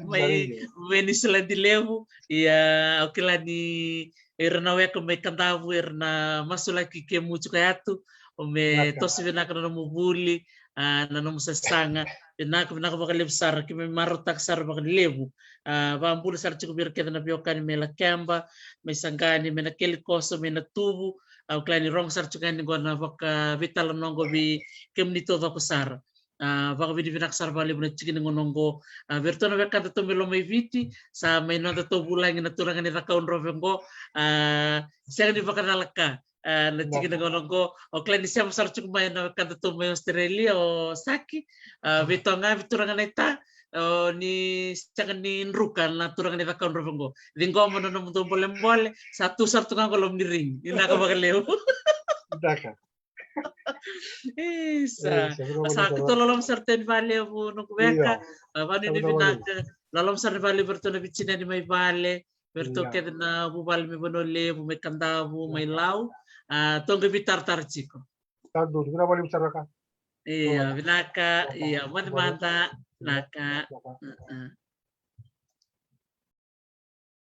Mai, mai Niusiladi levu. Ia, au kila ni ira na weka mai Kadavu era na masulaki kemuni tiko ya tu. O me toso vinaka na nomu vuli, a, na nomu sasaga. Vinaka, vinaka vakalevu sara, keimami marautaka sara vakalevu. A, vakabula sara tiko vei ira kece na veiwekani mai Lakeba, mai Saqani, mai Nakelikoso, mai Natuvu. Au kila ni rogo sara tiko yani qo na vakaveitalanoa qo vei kemuni taucoko sara. A, vakavinavinaka sara vakalevu na tiki ni gauna oqo. A, vei iratou na wekadatou mai Lomaiviti, sa mai nodatou vulagi na turaga ni Cakaudrove oqo. A, sega ni vakacalaka. A, na tiki ni gauna oqo, au kila ni sema sara tiko mai na wekadatou mai Australia, o Saki. A, vei Toga, vei turaga na ita, o ni sega ni druka na turaga ni Cakaudrove oqo. Ciqoma na nomudou bolebole, sa tu sara tu ga qo loma ni ring. Vinaka vakalevu. Vinaka. Isa. Sa keitou loloma sara tu yani vakalevu noqu weka. Io. A, vakanuinui vinaka. Loloma sara vakalevu vei iratou na vitinani mai vale. Vei iratou kece na vuvale mai Vanua Levu, mai Kadavu, mai Lau. A, tou qai veitaratara tiko. Sa donu, vinaka vakalevu sara ka. Io, vinaka, io, moce mada, vinaka.